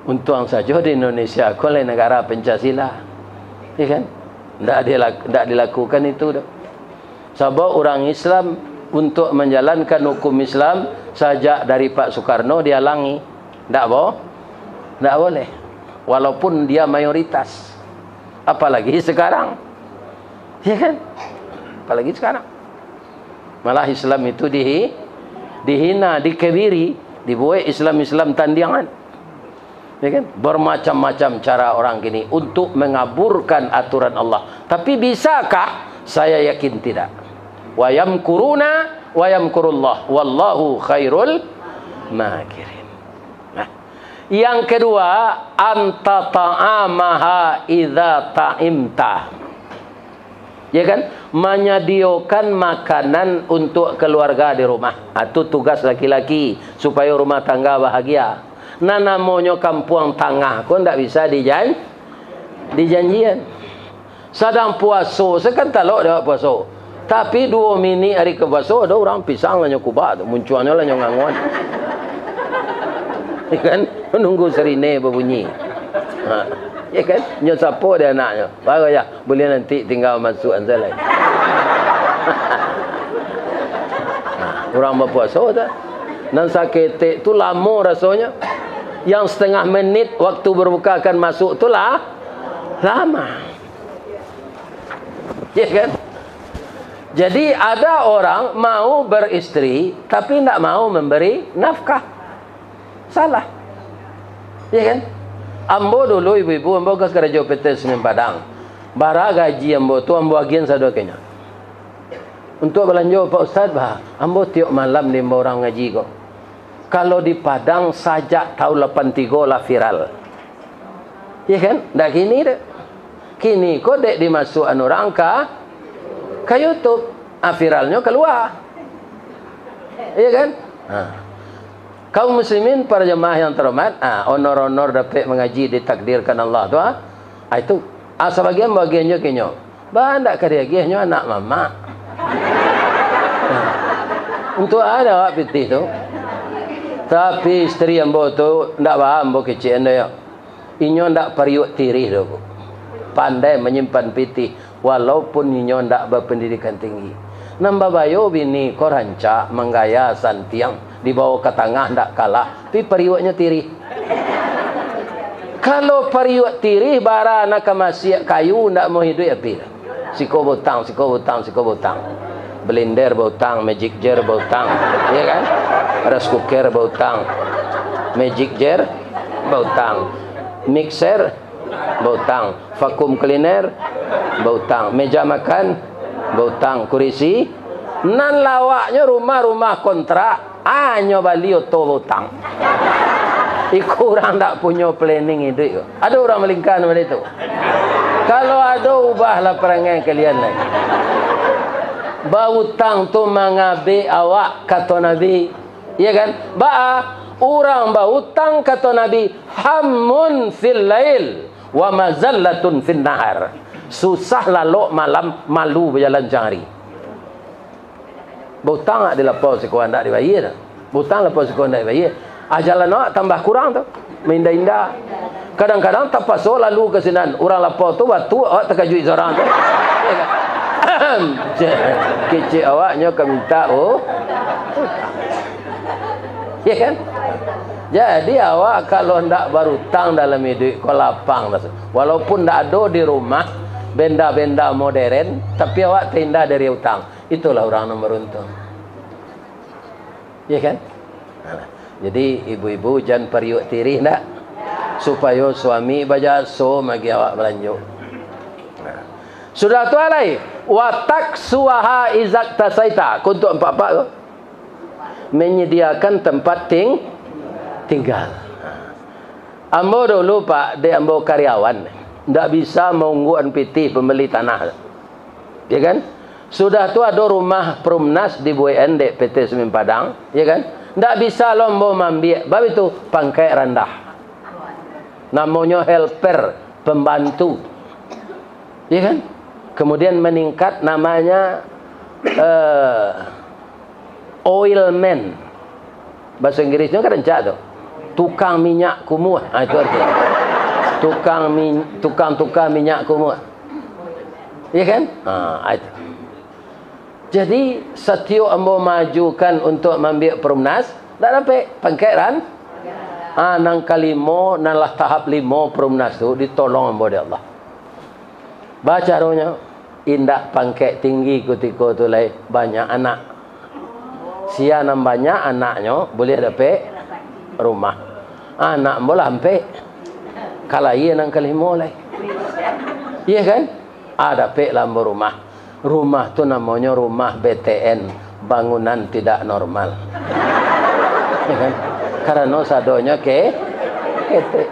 Untuang sajo di Indonesia ko lai nagara Pancasila. Ya kan? Ndak dilak-, ndak dilakukan itu doh. Sabab urang Islam untuk manjalankan hukum Islam sajak dari Pak Soekarno dialangi. Ndak bo-, ndak boleh. Walaupun dia mayoritas. Apalagi sekarang. Ya kan? Apalagi sekarang. Malah Islam itu dihi-, dihina, dikebiri, dibuek Islam-Islam tandiangan. Ya kan? Bermacam-macam cara orang kini untuk mengaburkan aturan Allah. Tapi bisakah? Saya yakin tidak. Wa yamkuruna wa yamkurullah, wallahu khairul makirin. Nah, yang kedua, anta ta'amaha idza ta'imta. Ya kan? Manyadiokan makanan untuk keluarga di rumah. Ah, tu tugas laki-laki, supayo rumah tangga bahagia. Nan namonyo kampuang tangah ko ndak bisa dijan-, dijanjian. Sadang puaso, se kan talok dek awak puaso. Tapi duo minik ari ka puaso, ado urang pisang lah nyo kubak tu, muncuangnyo lah nyo ngangon. Ya kan? Nunggu sirine babunyi. Ha. Ya kan? Nyo sapo dek anaknyo. Baru ya, buliah nanti tinggal masuak sajo lai. Ha, urang bapuaso tu. Nan saketek tu lamo rasonyo. Yang setengah menit waktu berbuka akan masuk tu lah lama. Ya kan? Jadi ada orang mau beristri tapi ndak mau memberi nafkah. Salah. Ya kan? Ambo dulu, ibu-ibu, ambo ka karajo P T Semen Padang. Bara gaji ambo tu, ambo agiahan sado ka inyo. Untuak balanjo, Pak Ustaz, bah, ambo tiok malam diimbau urang mangaji ko. Kalau di Padang, sajak tahun lapan tigo lah viral. Ya kan? Ndak kini dek. Kini ko dek dimasuakan urang ka, ka YouTube. Ah, viralnyo kalua. Ya kan? Ha. Kaum muslimin, para jamaah yang terhormat, ah, honor-honor dapek mangaji ditakdirkan Allah tu, ah. Ah, itu. Ah, sabagian bagian jo kinyo. Ba, ndak ka diagiahnyo anak mamak. Nah, untuak a awak pitih tu. Tapi istri ambo tu ndak ba ambo kecekan doh, yo. Inyo ndak pariuak tirih doh, Bu. Pandai manyimpan pitih, walaupun inyo ndak bapandidikan tinggi. Nan babayo bini ko rancak, manggaya, santiang, dibawo ka tangah ndak kalah, tapi pariuaknyo tirih. Kalau pariuak tirih, bara nan ka masiak kayu, ndak mau iduik api. Siko bautang, siko bautang, siko bautang. Blender bautang, magic jar bautang, ya kan? Rice cooker bautang, magic jar bautang, mixer bautang, vacuum cleaner bautang, meja makan bautang, kurisi, nan lawaknyo rumah-rumah kontrak, anyo bali oto bautang. Iko urang ndak punyo planning iduik ko. Ado urang malingka nan model tu? Kalau ado, ubahlah parangai kalian lai. Bautang tu mangabek awak, kato Nabi. Iya kan? Baa, urang bautang, kato Nabi, hammun fil lail wa mazallatun fin nahar. Susah lalok malam, malu bajalan siang hari. Bautang awak di lapau siko ndak dibayia. Bautang lapau siko ndak dibayia. Ah, jalan awak tambah kurang tu. Mainda-inda. Kadang-kadang tapaso lalu ka sinan. Urang lapau tu batuak, awak takajuik surang tu. Kecek awaknyo ka minta, oh. Ya kan? Jadi awak kalau ndak barutang dalam iduik ko lapang dah. Walaupun ndak ado di rumah benda-benda modern, tapi awak terindah dari utang. Itulah urang nan baruntung. Ya kan? Nah, jadi ibu-ibu jan pariuak tirih ndak? Supayo suami bajaso magi awak balanjo. Nah. Sudah tu alai, watak suaha izak tasaita. Kuntuk empat-empat tu. Menyediakan tempat ting-, tinggal. Ambo dulu, Pak, dek ambo karyawan, ndak bisa maungguan pitih pambali tanah. Ya kan? Sudah tu ado rumah Perumnas dibuekan dek P T Semen Padang, ya kan? Ndak bisa lo ambo maambiak, bab itu pangkaik randah. Namonyo helper, pembantu. Ya kan? Kemudian meningkat namanya, eh, oil man. Bahasa Inggrisnya kan rancak tu. Tukang minyak kumuah. Ha, itu artinya. Tukang min-, tukang-tukang minyak kumuah. Ya kan? Ha, itu. Jadi, satiok ambo maajukan untuak maambiak Perumnas, ndak dapek pangkaik ran-, ah, nan kalimo, nan lah tahap limo Perumnas tu ditolong ambo dek Allah. Bacaronyo, indak pangkaik tinggi kutiko tu lai, banyak anak. Sia nan banyak anaknyo, buliah dapek rumah. Anak ambo lah ampek. Ka lahia nan kalimo lai. Iya kan? Ah, dapeklah ambo rumah. Rumah tu namonyo rumah B T N, bangunan tidak normal. Ya kan? Karano sadonyo ke-, ketek.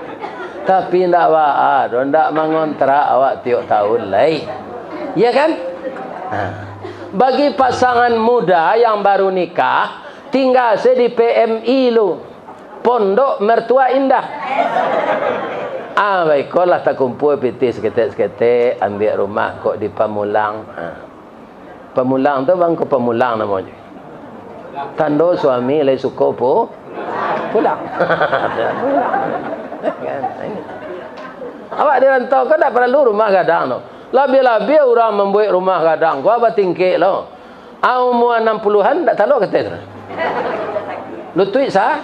Tapi ndak baa doh, ndak mangontrak awak tiok tahun lai. Ya kan? Nah, bagi pasangan muda yang baru nikah, tingga se di P M I lu. Pondok Mertua Indah. Ah, baiko lah takumpua pitih saketek-saketek, ambiak rumah kok di Pamulang. Ah. Pamulang tu bangko Pamulang namonyo. Tando suami lai suko pu-, Pulang. Awak di rantau ko ndak paralu rumah gadang tu. Labiah-labiah urang mambuek rumah gadang ko batingkek lo. Ah, umua anam puluahan ndak talok katek tu. Lutuik sa-,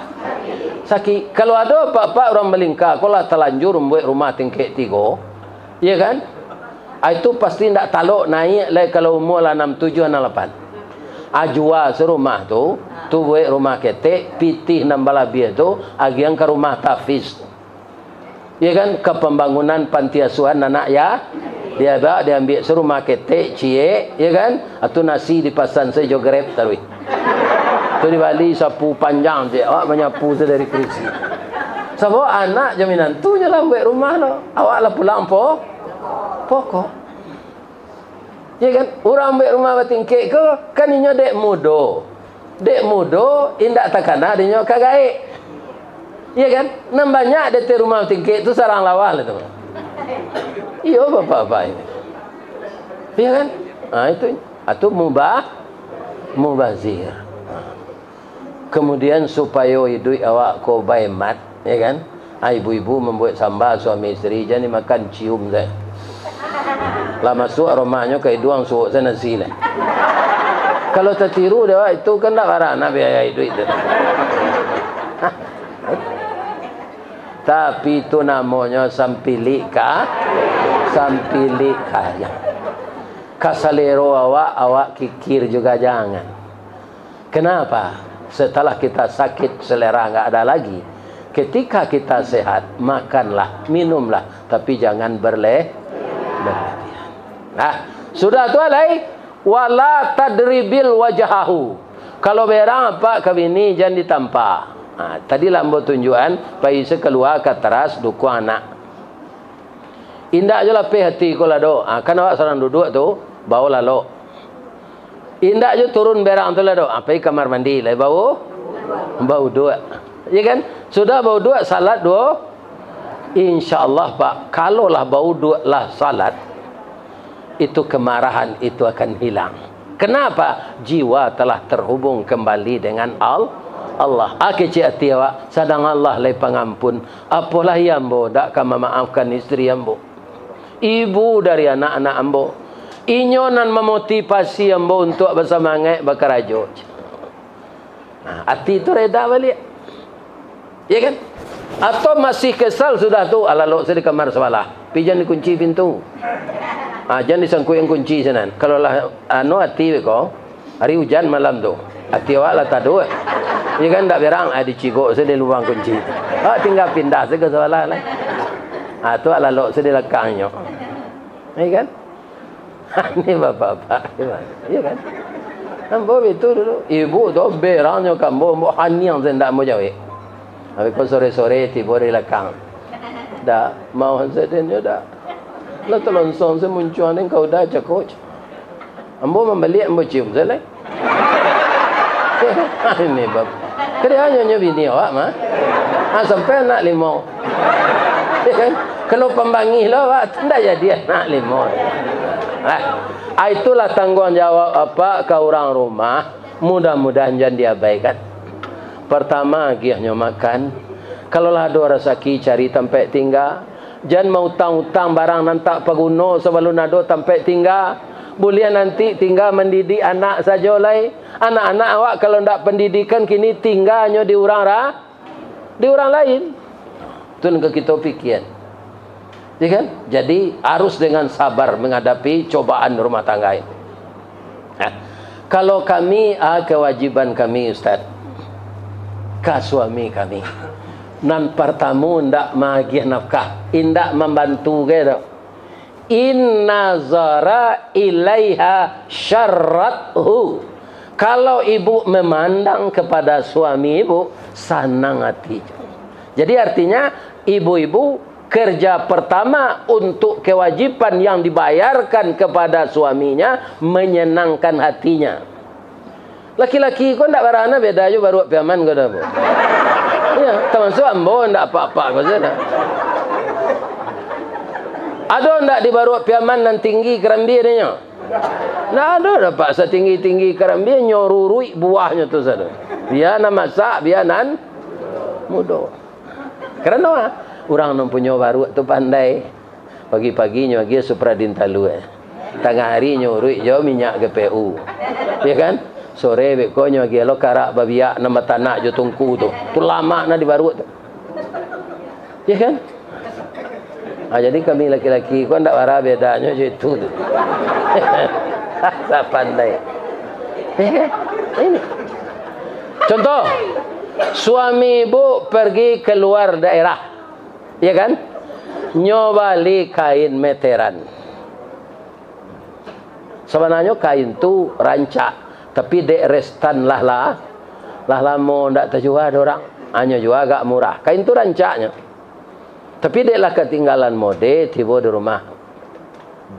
sakik. Kalau ado apak-apak urang Balingka ko lah talanjur mambuek rumah tingkek tigo, iya kan? Ah, itu pasti ndak talok naiak lai kalau umua lah anam tujuah, anam lapan. Ah, jua se rumah tu, tu buek rumah ketek, pitih nan balabiah tu, agiahan ka rumah tahfiz tu. Iya kan? Ka pambangunan panti asuhan anak ya-, dia ba-, diambiak se rumah ketek, ciek, iya kan? Atu nasi dipasan se jo Grab taruih. Tu dibali sapu panjang ciek, awak manyapu se dari kurisi. Sabab anak jo minantunyo lah buek rumah lo. Awak lah pulang po-, pokok. Ya kan? Urang buek rumah batingkek ko, kan inyo dek mudo. Dek mudo, indak takana dinyo ka gaek. Ya kan? Nan banyak di ateh rumah batingkek tu sarang lawa lah tu. Iyo, bapak-bapak ini. Ya kan? Ha, itu, itu mubah, mubazir. Kemudian, supayo iduik awak ko bahemat, ya kan? Ah, ibu-ibu mambuek samba, suami isteri, jan dimakan, cium sajo. Lah masuak aromanyo ka iduang, suok sajo nasi lah. Kalau tatiru dek awak, itu kan ndak barana biaya iduik tu. Tapi itu namonyo sampilik ka-, sampilik kaya. Ka salero awak, awak kikir juga jangan. Kenapa? Setelah kita sakit, selera nggak ada lagi. Ketika kita sehat, makanlah, minumlah, tapi jangan berle-, berlebihan. Nah, sudah tu alai, wala tadribil wajhahu. Kalau berang apak ka bini, jan ditampa. Nah, tadi lah ambo tunjuakan, pai se kalua ka taras dukuang anak. Indak jo lapeh ati ko lah doh. Ah, kan awak sadang duduak tu, bao lalok. Indak jo turun berang tu lah doh. Ah, pai kamar mandi, lai bau, bauduak. Ya kan? Sudah bauduak, salat duo. Insya Allah, Pak, kalau lah bauduak, lah salat, itu kemarahan itu akan hilang. Kenapa? Jiwa telah terhubung kembali dengan Al-, Allah. Ah, kecek ati awak, sadang Allah lai pangampun. Apolah iyo ambo dak ka mamaafkan isteri ambo, ibu dari anak-anak ambo. Inyo nan mamotivasi ambo untuak basamangaik bakarajo. Nah, ati tu reda baliak. Ya kan? Atau masih kesal sudah tu, alalok sajo di kamar sabalah. Tapi jan dikunci pintu. Ah, jan disangkuik kunci sinan. Kalau lah, anu, ati ko, hari ujan malam tu, ati awak lah taduah. Ya kan, ndak berang, ah, dicigok sajo di lubang kunci. Awak tingga pindah sajo ka sabalah lah. Ah, tu alalok sajo di lakangnyo. Ya kan? Ini bapak-bapak, gimana? Iya kan? Ambo itu dulu, ibu tu berangnyo ka ambo, ambo haniang sajo ndak ambo jawek. Habis ko sore-sore tibo di lakang. Dak, mau sadennyo dak. Lah talonsong sajo muncuang den ka uda cako. Ambo mambaliak, ambo cium sajo lai. Ini bab. Kadi hanyo nyo bini awak mah. Ah, sampai anak limo. Ya kan? Kalau pambangih lo awak, ndak jadi anak limo. Ah, ah, itulah tangguang jawab apak ka urang rumah. Mudah-mudahan jan diabaikan. Partamo, agiahnyo makan. Kalau lah ado rasaki, cari tampek tingga. Jan mautang-utang barang nan tak paguno sabalun ado tampek tingga. Buliah nanti tingga mandidik anak sajo lai. Anak-anak awak kalau ndak pandidikan kini tingganyo di urang ra-, di urang lain. Tu nan ka kito pikia. Ya kan? Jadi, harus dengan sabar menghadapi cobaan rumah tangga ini. Nah, kalau kami, ah, kewajiban kami, Ustaz, ka suami kami. Nan partamo, ndak maagiah nafkah, indak mambantu gai tu. In nazara ilaiha syarrathu. Kalau ibu memandang kepada suami ibu, sanang hati. Jadi artinya, ibu-ibu kerja pertama untuk kewajiban yang dibayarkan kepada suaminya, menyenangkan hatinya. Laki-laki ko ndak barana beda jo baruak piaman ko dah, Bu. Ya, termasuk ambo ndak apak-apak ko sajo dah. Ado ndak di baruak piaman nan tinggi karambia dinyo? Ndak ado dapek satinggi-tinggi karambia, nyo ruruik buahnyo tu sajo. Bia nan masak, bia nan mudo. Karano, ah, urang nan punyo baruak tu pandai. Pagi-pagi nyo agiah Supradin talua. Tangah ari nyo uruik jo minyak G P U. Ya kan? Sore beko nyo agiah lo karak babiak nan batanak jo tungku tu. Tu lamak nan dibaruak tu. Ya kan? Ah, jadi kami laki-laki ko ndak bara bedanyo jo itu tu. Asa pandai. Ya kan? Ini. Contoh, suami ibu pergi keluar daerah. Ya kan? Nyo bali kain meteran. Sabananyo kain tu rancak, tapi dek restan lah, lah, lah lamo ndak tajua dek urang. Hanyo jua agak murah. Kain tu rancaknyo. Tapi dek lah katinggalan mode, tibo di rumah.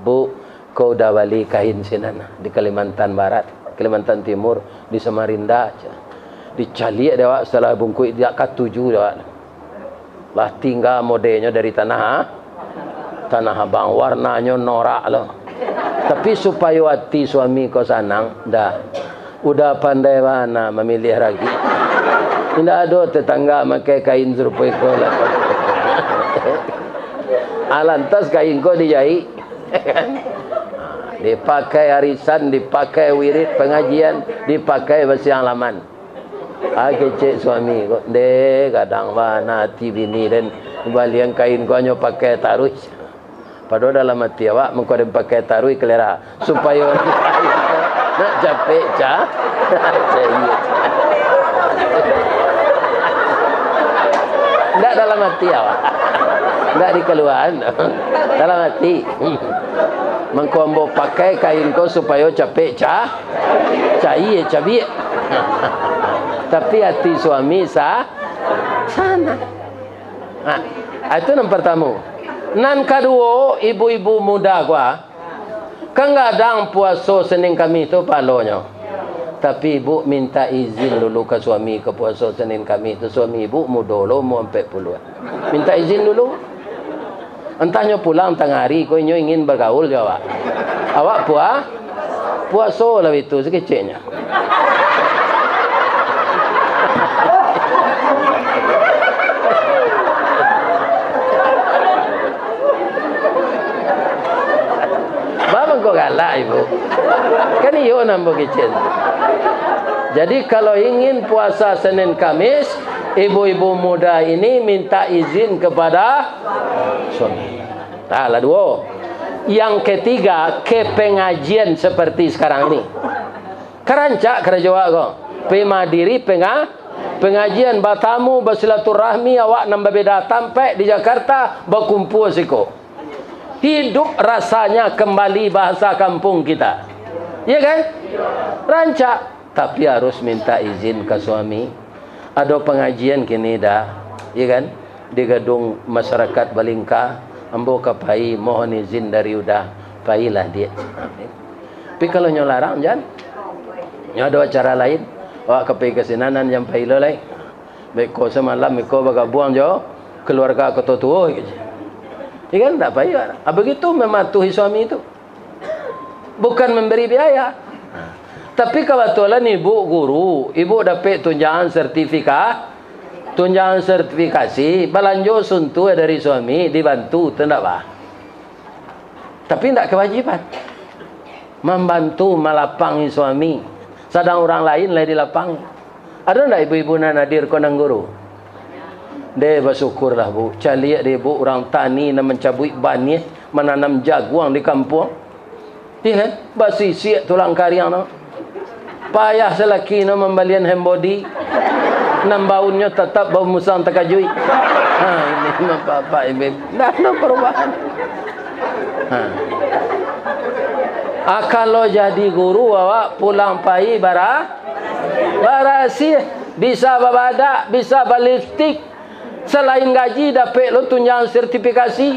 Bu, ko udah bali kain sinan di Kalimantan Barat, Kalimantan Timur, di Samarinda, cah. Dicaliak dek awak salah bungkuik, dak katuju dek awak. Lah tingga modenyo dari tanah, Tanah Abang, warnanyo norak lo. Tapi supayo ati suami ko sanang, dah. Udah pandai bana mamiliah ragi. Indak ado tetangga makai kain sarupo iko lah. Alantas kain ko dijaik. Dipakai arisan, dipakai wirid pangajian, dipakai basiang laman. Ah, kecek suami ko, "Ndeh, gadang bana ati bini den, balian kain ko hanyo pakai taruih." Padahal dalam ati awak, mangko den pakai taruih kalera, supayo nak capek ca-, caiak. Ndak dalam ati awak. Ndak dikaluaan. Dalam ati. Mangko ambo pakai kain ko supayo capek ca-, caiak, cabiak. Tapi ati suami sa-, sanang. Nah, itu nan partamo. Nan kaduo, ibu-ibu muda ko, ah, kan gadang puaso Senin Kamih tu pahalonyo. Tapi ibu minta izin dulu ka suami ka puaso Senin Kamih tu. Suami ibu mudo lo, umua ampek puluah. Minta izin dulu. Antah nyo pulang tangah ari ko, inyo ingin bagaul jo awak. Awak pua-, puaso lah itu sakeceknyo. Ba mangko galak, Ibu? Kan iyo nan bakecek. Jadi, kalau ingin puasa Senin Kamis, ibu-ibu muda ini minta izin kepada suami. Nah, lah duo. Yang ketiga, ke pengajian seperti sekarang ini. Karancak karajo awak ko. Pai madiri penga-, pengajian, batamu, basilaturahmi, awak nan babeda tampek di Jakarta, bakumpua siko. Hidup rasanya kembali, bahasa kampung kita. Iya kan? Rancak, tapi harus minta izin ka suami. Ado pangajian kini dah, iya kan? Di gedung masyarakat Balingka, ambo ka pai, mohon izin dari Uda, pailah, Diak. Tapi kalau nyo larang, jan. Nyo ado acara lain, awak ka pai ka sinan, jan pai lo lai. Beko samalam, beko bagabuang jo kaluarga Koto Tuo, gitu. Iya kan, ndak payah. Ah, begitu mematuhi suami itu. Bukan memberi biaya. Tapi kabatulan ibu guru, ibu dapek tunjangan sertifika-, tunjangan sertifikasi, balanjo suntuah dari suami, dibantu, tu ndak, bah? Tapi ndak kewajiban. Mambantu malapangi suami, sadang urang lain lai dilapangi. Ado ndak ibu-ibu nan hadir ko nan guru? Deh, basyukurlah, Bu. Caliak deh, Bu, urang tani nan mancabuik baniah, mananam jaguang di kampuang. Iya kan? Basisiak tulang kariang tu. Payah salaki no mambalian hand body, nan baunnyo tatap bau musang takajuik. Ha, ini mah bapak ibu. Ndak ado parubahan. Ha. Ah, kalau jadi guru, awak pulang pai bara-, barasiah, bisa babadak, bisa balipstik. Salain gaji, dapek lo tunjangan sertifikasi.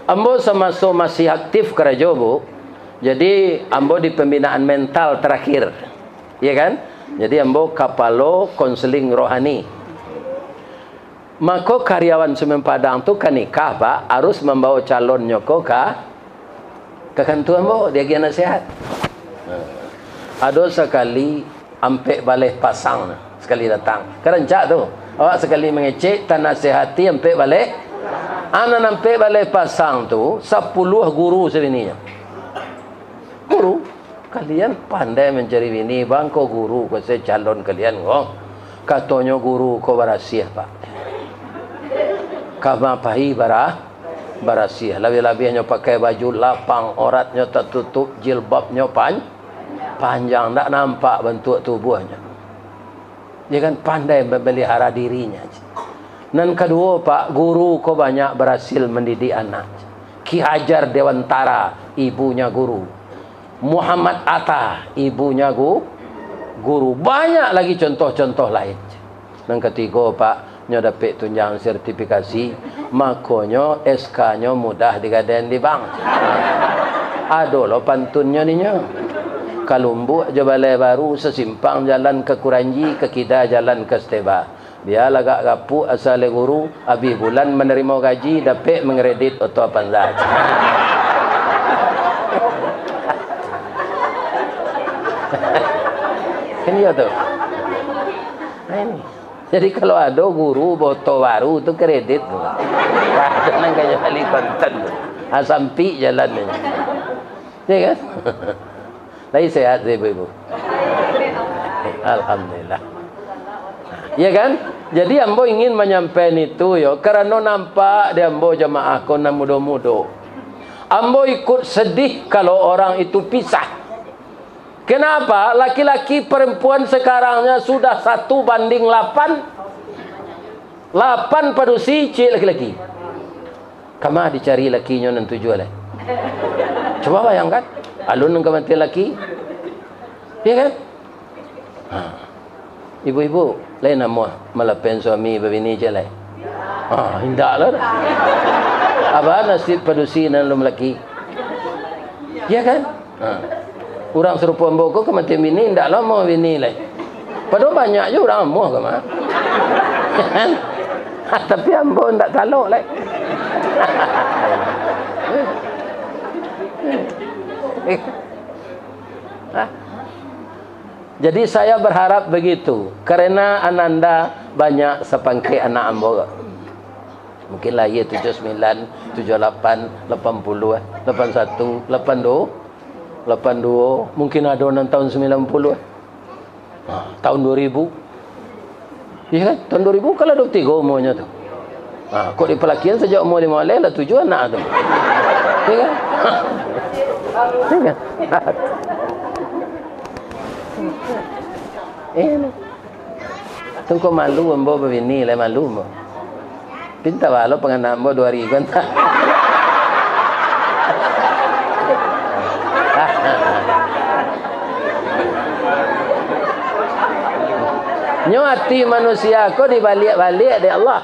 Ambo samaso masih aktif karajo, Bu, jadi ambo di pembinaan mental terakhir, iya kan? Jadi ambo kapalo konseling rohani. Mako karyawan Semen Padang tu ka nikah, Pak, harus mambawa calonnyo ko ka, ka kantua ambo, diagiah nasihat. Ado sakali ampek baleh pasang, sakali datang. Karancak tu. Awak sakali mangecek, tanasehati ampek baleh. Anan ampek baleh pasang tu, sapuluah guru sabininyo. Guru, kalian pandai mancari bini, bang, ko guru ko se calon kalian ko. Katonyo guru ko barasiah, Pak. Kama pai bara-, barasiah. Labiah-labiahnyo pakai baju lapang, auratnyo tatutup, jilbabnyo pan-, panjang, ndak nampak bantuak tubuahnyo. Dia kan pandai memelihara dirinya. Nan kaduo, Pak, guru ko banyak berhasil mendidik anak. Ki Hajar Dewantara, ibunya guru. Muhammad Atta, ibunya gu-, guru. Banyak lagi contoh-contoh lain. Nan katigo, Pak, nyo dapek tunjangan sertifikasi, makonyo S K-nyo mudah digadaian di bank. Ado lo pantunnyo ninyo. Ka Lumbuk jo Balai Baru, sasimpang jalan ka Kuranji, ka kida jalan ka Steba. Bia lagak gapuak asa lai guru, abih bulan manarimo gaji, dapek mangkredit oto Avanza. Kan iyo tu. Nah, ini. Jadi, kalau ado guru boto baru tu, kredit tu. Ado nan ka bali kontan tu. Ah, sampik jalan tu. Ya kan? Lai sehat tu, ibu-ibu? Alhamdulillah. Ya kan? Jadi, ambo ingin manyampaian itu, yo, karano nampak di ambo jamaah ko nan mudo-mudo. Ambo ikut sedih kalau orang itu pisah. Kenapa? Laki-laki perempuan sekarangnya sudah satu banding lapan. Lapan padusi, ciek laki-laki. Kama dicari lakinyo nan tujuah lai? Coba bayangkan, alun nan kamatian laki. Ya kan? Ha. Ibu-ibu, lai namuah malapen suami babini ciek lai? Ha, indak lah. Apo nasib padusi nan alun balaki? Ya kan? Ha. Urang sarupo ambo ko kamatian bini, indak lo amuah bini lai. Padahal banyak juo urang amuah ko mah. Ha, tapi ambo indak talok lai. Ha. Jadi, saya berharap begitu, karena ananda banyak sapangkek anak ambo. Mungkin lahia tujuah sambilan, tujuah lapan, lapan puluah, lapan satu, lapan dua, lapan dua, mungkin ado nan tahun sambilan puluah. Ha, tahun dua ribu. Iya kan? Tahun dua ribu kan lah dua puluh tiga umurnyo tu. Ha, kok dipalakian sajak umur limo baleh lah tujuah anak tu. Iya kan? Iya kan? Iya. Tungko malu ambo babini, lai malu ambo. Pinta balo panganak ambo duo hari ko antah. Nyo ati manusia ko dibaliak-baliak dek Allah.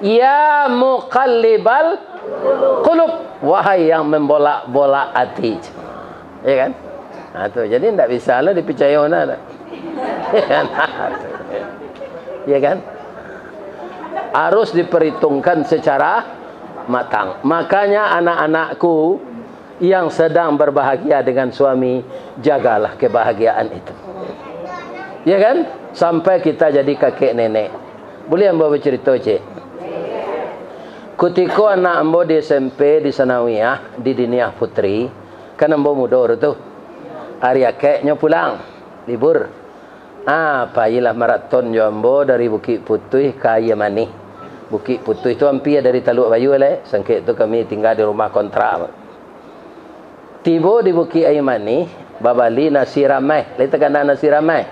Ya muqallibal qulub, wahai yang membolak-bolak ati. Ya kan? Ha, tu. Jadi, ndak bisa lah dipicayo nah, dah. Ya kan? Harus diperhitungkan secara matang. Makanya, anak-anakku yang sedang berbahagia dengan suami, jagalah kebahagiaan itu. Ya kan? Sampai kita jadi kakek nenek. Boleh ambo bacarito, cek? Kutiko anak ambo di S M P, di Sanawiyah, di Diniah Putri, kan ambo mudo tu. Ari akeknyo pulang, libur. Ah, pailah maraton jo ambo dari Bukik Putuih ka Aia Manih. Bukik Putuih tu ampia dari Taluak Bayu lai, sangkek tu kami tingga di rumah kontrak. Tibo di Bukik Aia Manih, babali nasi rameh. Lai takana nasi rameh?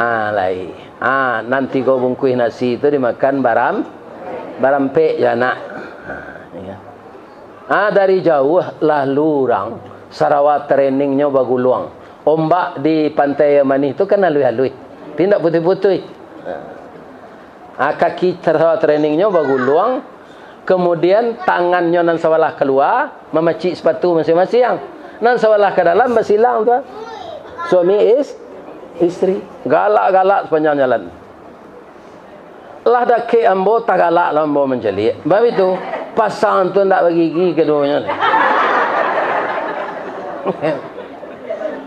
Ah, lai. Ah, nan tigo bungkuih nasi tu dimakan baram-, barampek jo anak. Ah, iya. Ah, dari jauah lalu urang, sarawa treningnyo baguluang. Ombak di Pantai Aia Manih tu kan aluih-aluih. Tapi indak putuih-putuih. Ah, kaki sarawa treningnyo baguluang, kemudian tangannyo nan sabalah kalua mamacik sapatu masiang-masiang. Nan sabalah ka dalam basilang tu. Suami is-, istri. Galak-galak sapanjang jalan. Lah dakek ambo, tagalak lah ambo mancaliak. Bab itu, pasang tu ndak bagigi kaduonyo.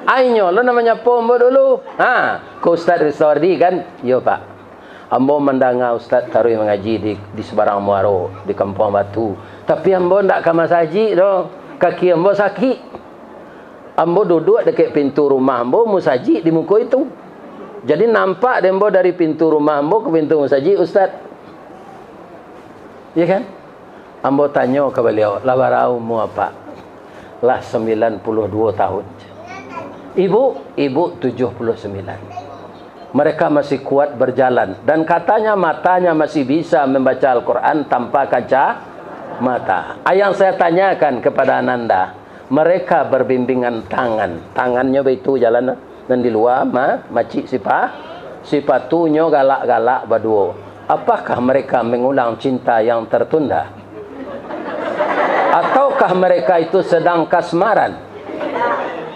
Ainyo lo nan manyapo ambo dulu. Ha, ko Ustaz Ristawardi kan? Iyo, Pak. Ambo mandanga Ustaz taruih mangaji di, di Sabarang Muaro, di Kampuang Batu. Tapi ambo ndak ka masajik doh. Kaki ambo sakik. Ambo duduak dakek pintu rumah ambo, musajik di muko itu. Jadi, nampak dek ambo dari pintu rumah ambo ka pintu musajik, Ustaz. Iya kan? Ambo tanyo ka baliau, "Lah bara umua, Pak?" "Lah sambilan puluah duo tahun." "Ibu?" "Ibu tujuh puluah sambilan." Mereka masih kuat berjalan, dan katanya matanya masih bisa membaca Al-Quran tanpa kacamata. Ah, yang saya tanyakan kepada ananda, mereka berbimbingan tangan. Tangannyo baitu jalan, nan di lua ma-, macik sipa-, sipatunyo galak-galak baduo. Apakah mereka mengulang cinta yang tertunda? Ataukah mereka itu sedang kasmaran?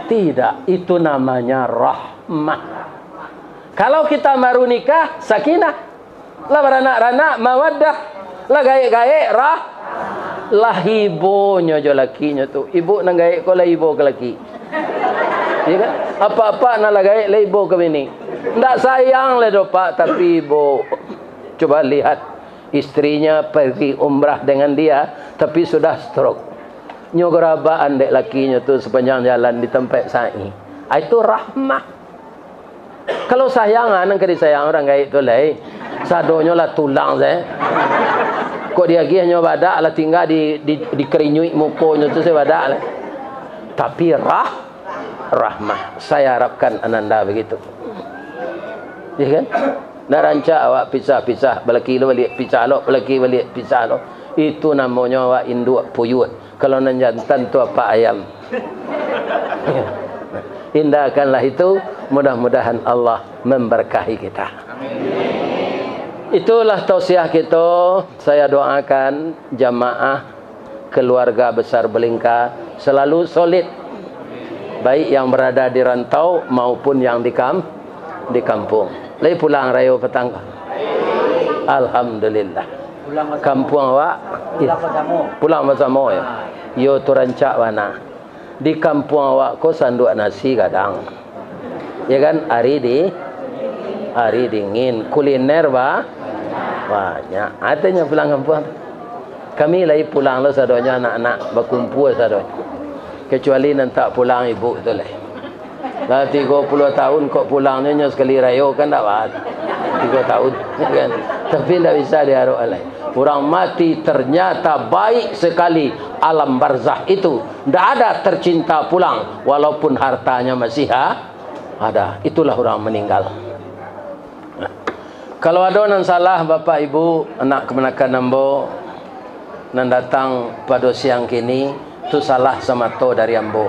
Tidak, itu namanya rahmah. Kalau kita baru nikah, sakinah. Lah baranak-ranak, mawaddah. Lah gaek-gaek, rah-, lah ibonyo jo lakinyo tu. Ibu nan gaek ko lah ibo ka laki. Ya kan? Apak-apak nan lah gaek lah ibo ka bini. Ndak sayang lah doh, Pak, tapi ibo. Coba lihat, istrinya pergi umrah dengan dia, tapi sudah stroke. Nyo garabaan dek lakinyo tu sapanjang jalan di tampek sa'i. Ah, itu rahmah. Kalau sayang, ah, nan ka disayang urang gaek tu lai. Sadonyo lah tulang sae. Kok diagiahnyo badak, lah tingga di, di, dikarinyuik mukonyo tu sae badak lai. Tapi rah-, rahmah. Saya harapkan ananda begitu. Ya kan? Ndak rancak awak pisah-pisah, balaki lo baliak pisah lo, balaki baliak pisah lo. Itu namonyo awak induak puyuh. Kalau nan jantan tu apak ayam. Hindakanlah itu, mudah-mudahan Allah memberkahi kita. Itulah tausiah kita. Saya doakan jamaah keluarga besar Belingka selalu solid, baik yang berada di rantau maupun yang di kam-, di kampung. Lai pulang rayo patang ko? Alhamdulillah. Pulang basamo. Kampuang awak? Pulang basamo. Pulang basamo, yo? Ah. Yo, tu rancak bana. Di kampuang awak ko sanduak nasi gadang. Ya kan? Ari di-, ari dingin. Kuliner ba-, banyak. Atanyo pulang kampuang tu. Kami lai pulang lo sadonyo anak-anak, bakumpua sadonyo. Kecuali nan tak pulang ibu tu lai. Lah tigo puluah tahun kok pulangnyo nyo sakali rayo kan ndak ba-, tigo tahun, kan? Tapi ndak bisa diarok lai. Urang mati ternyata baik sekali alam barzah itu. Ndak ada tercinta pulang, walaupun hartanya masih ha-, ada. Itulah urang meninggal. Kalau ado nan salah, Bapak, Ibu, anak kamanakan ambo, nan datang pado siang kini, tu salah samato dari ambo.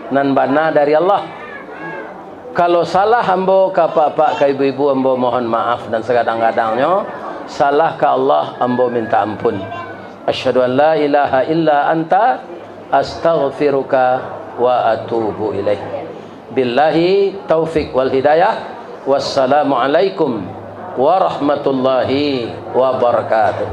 Nan bana dari Allah. Kalau salah ambo ka apak-apak, ka ibu-ibu, ambo mohon maaf, dan sagadang-gadangnyo salah ka Allah, ambo minta ampun. Asyhadu an la ilaha illa anta, astaghfiruka wa atubu ilaik. Billahi taufik wal hidayah. Wassalamualaikum warahmatullahi wabarakatuh.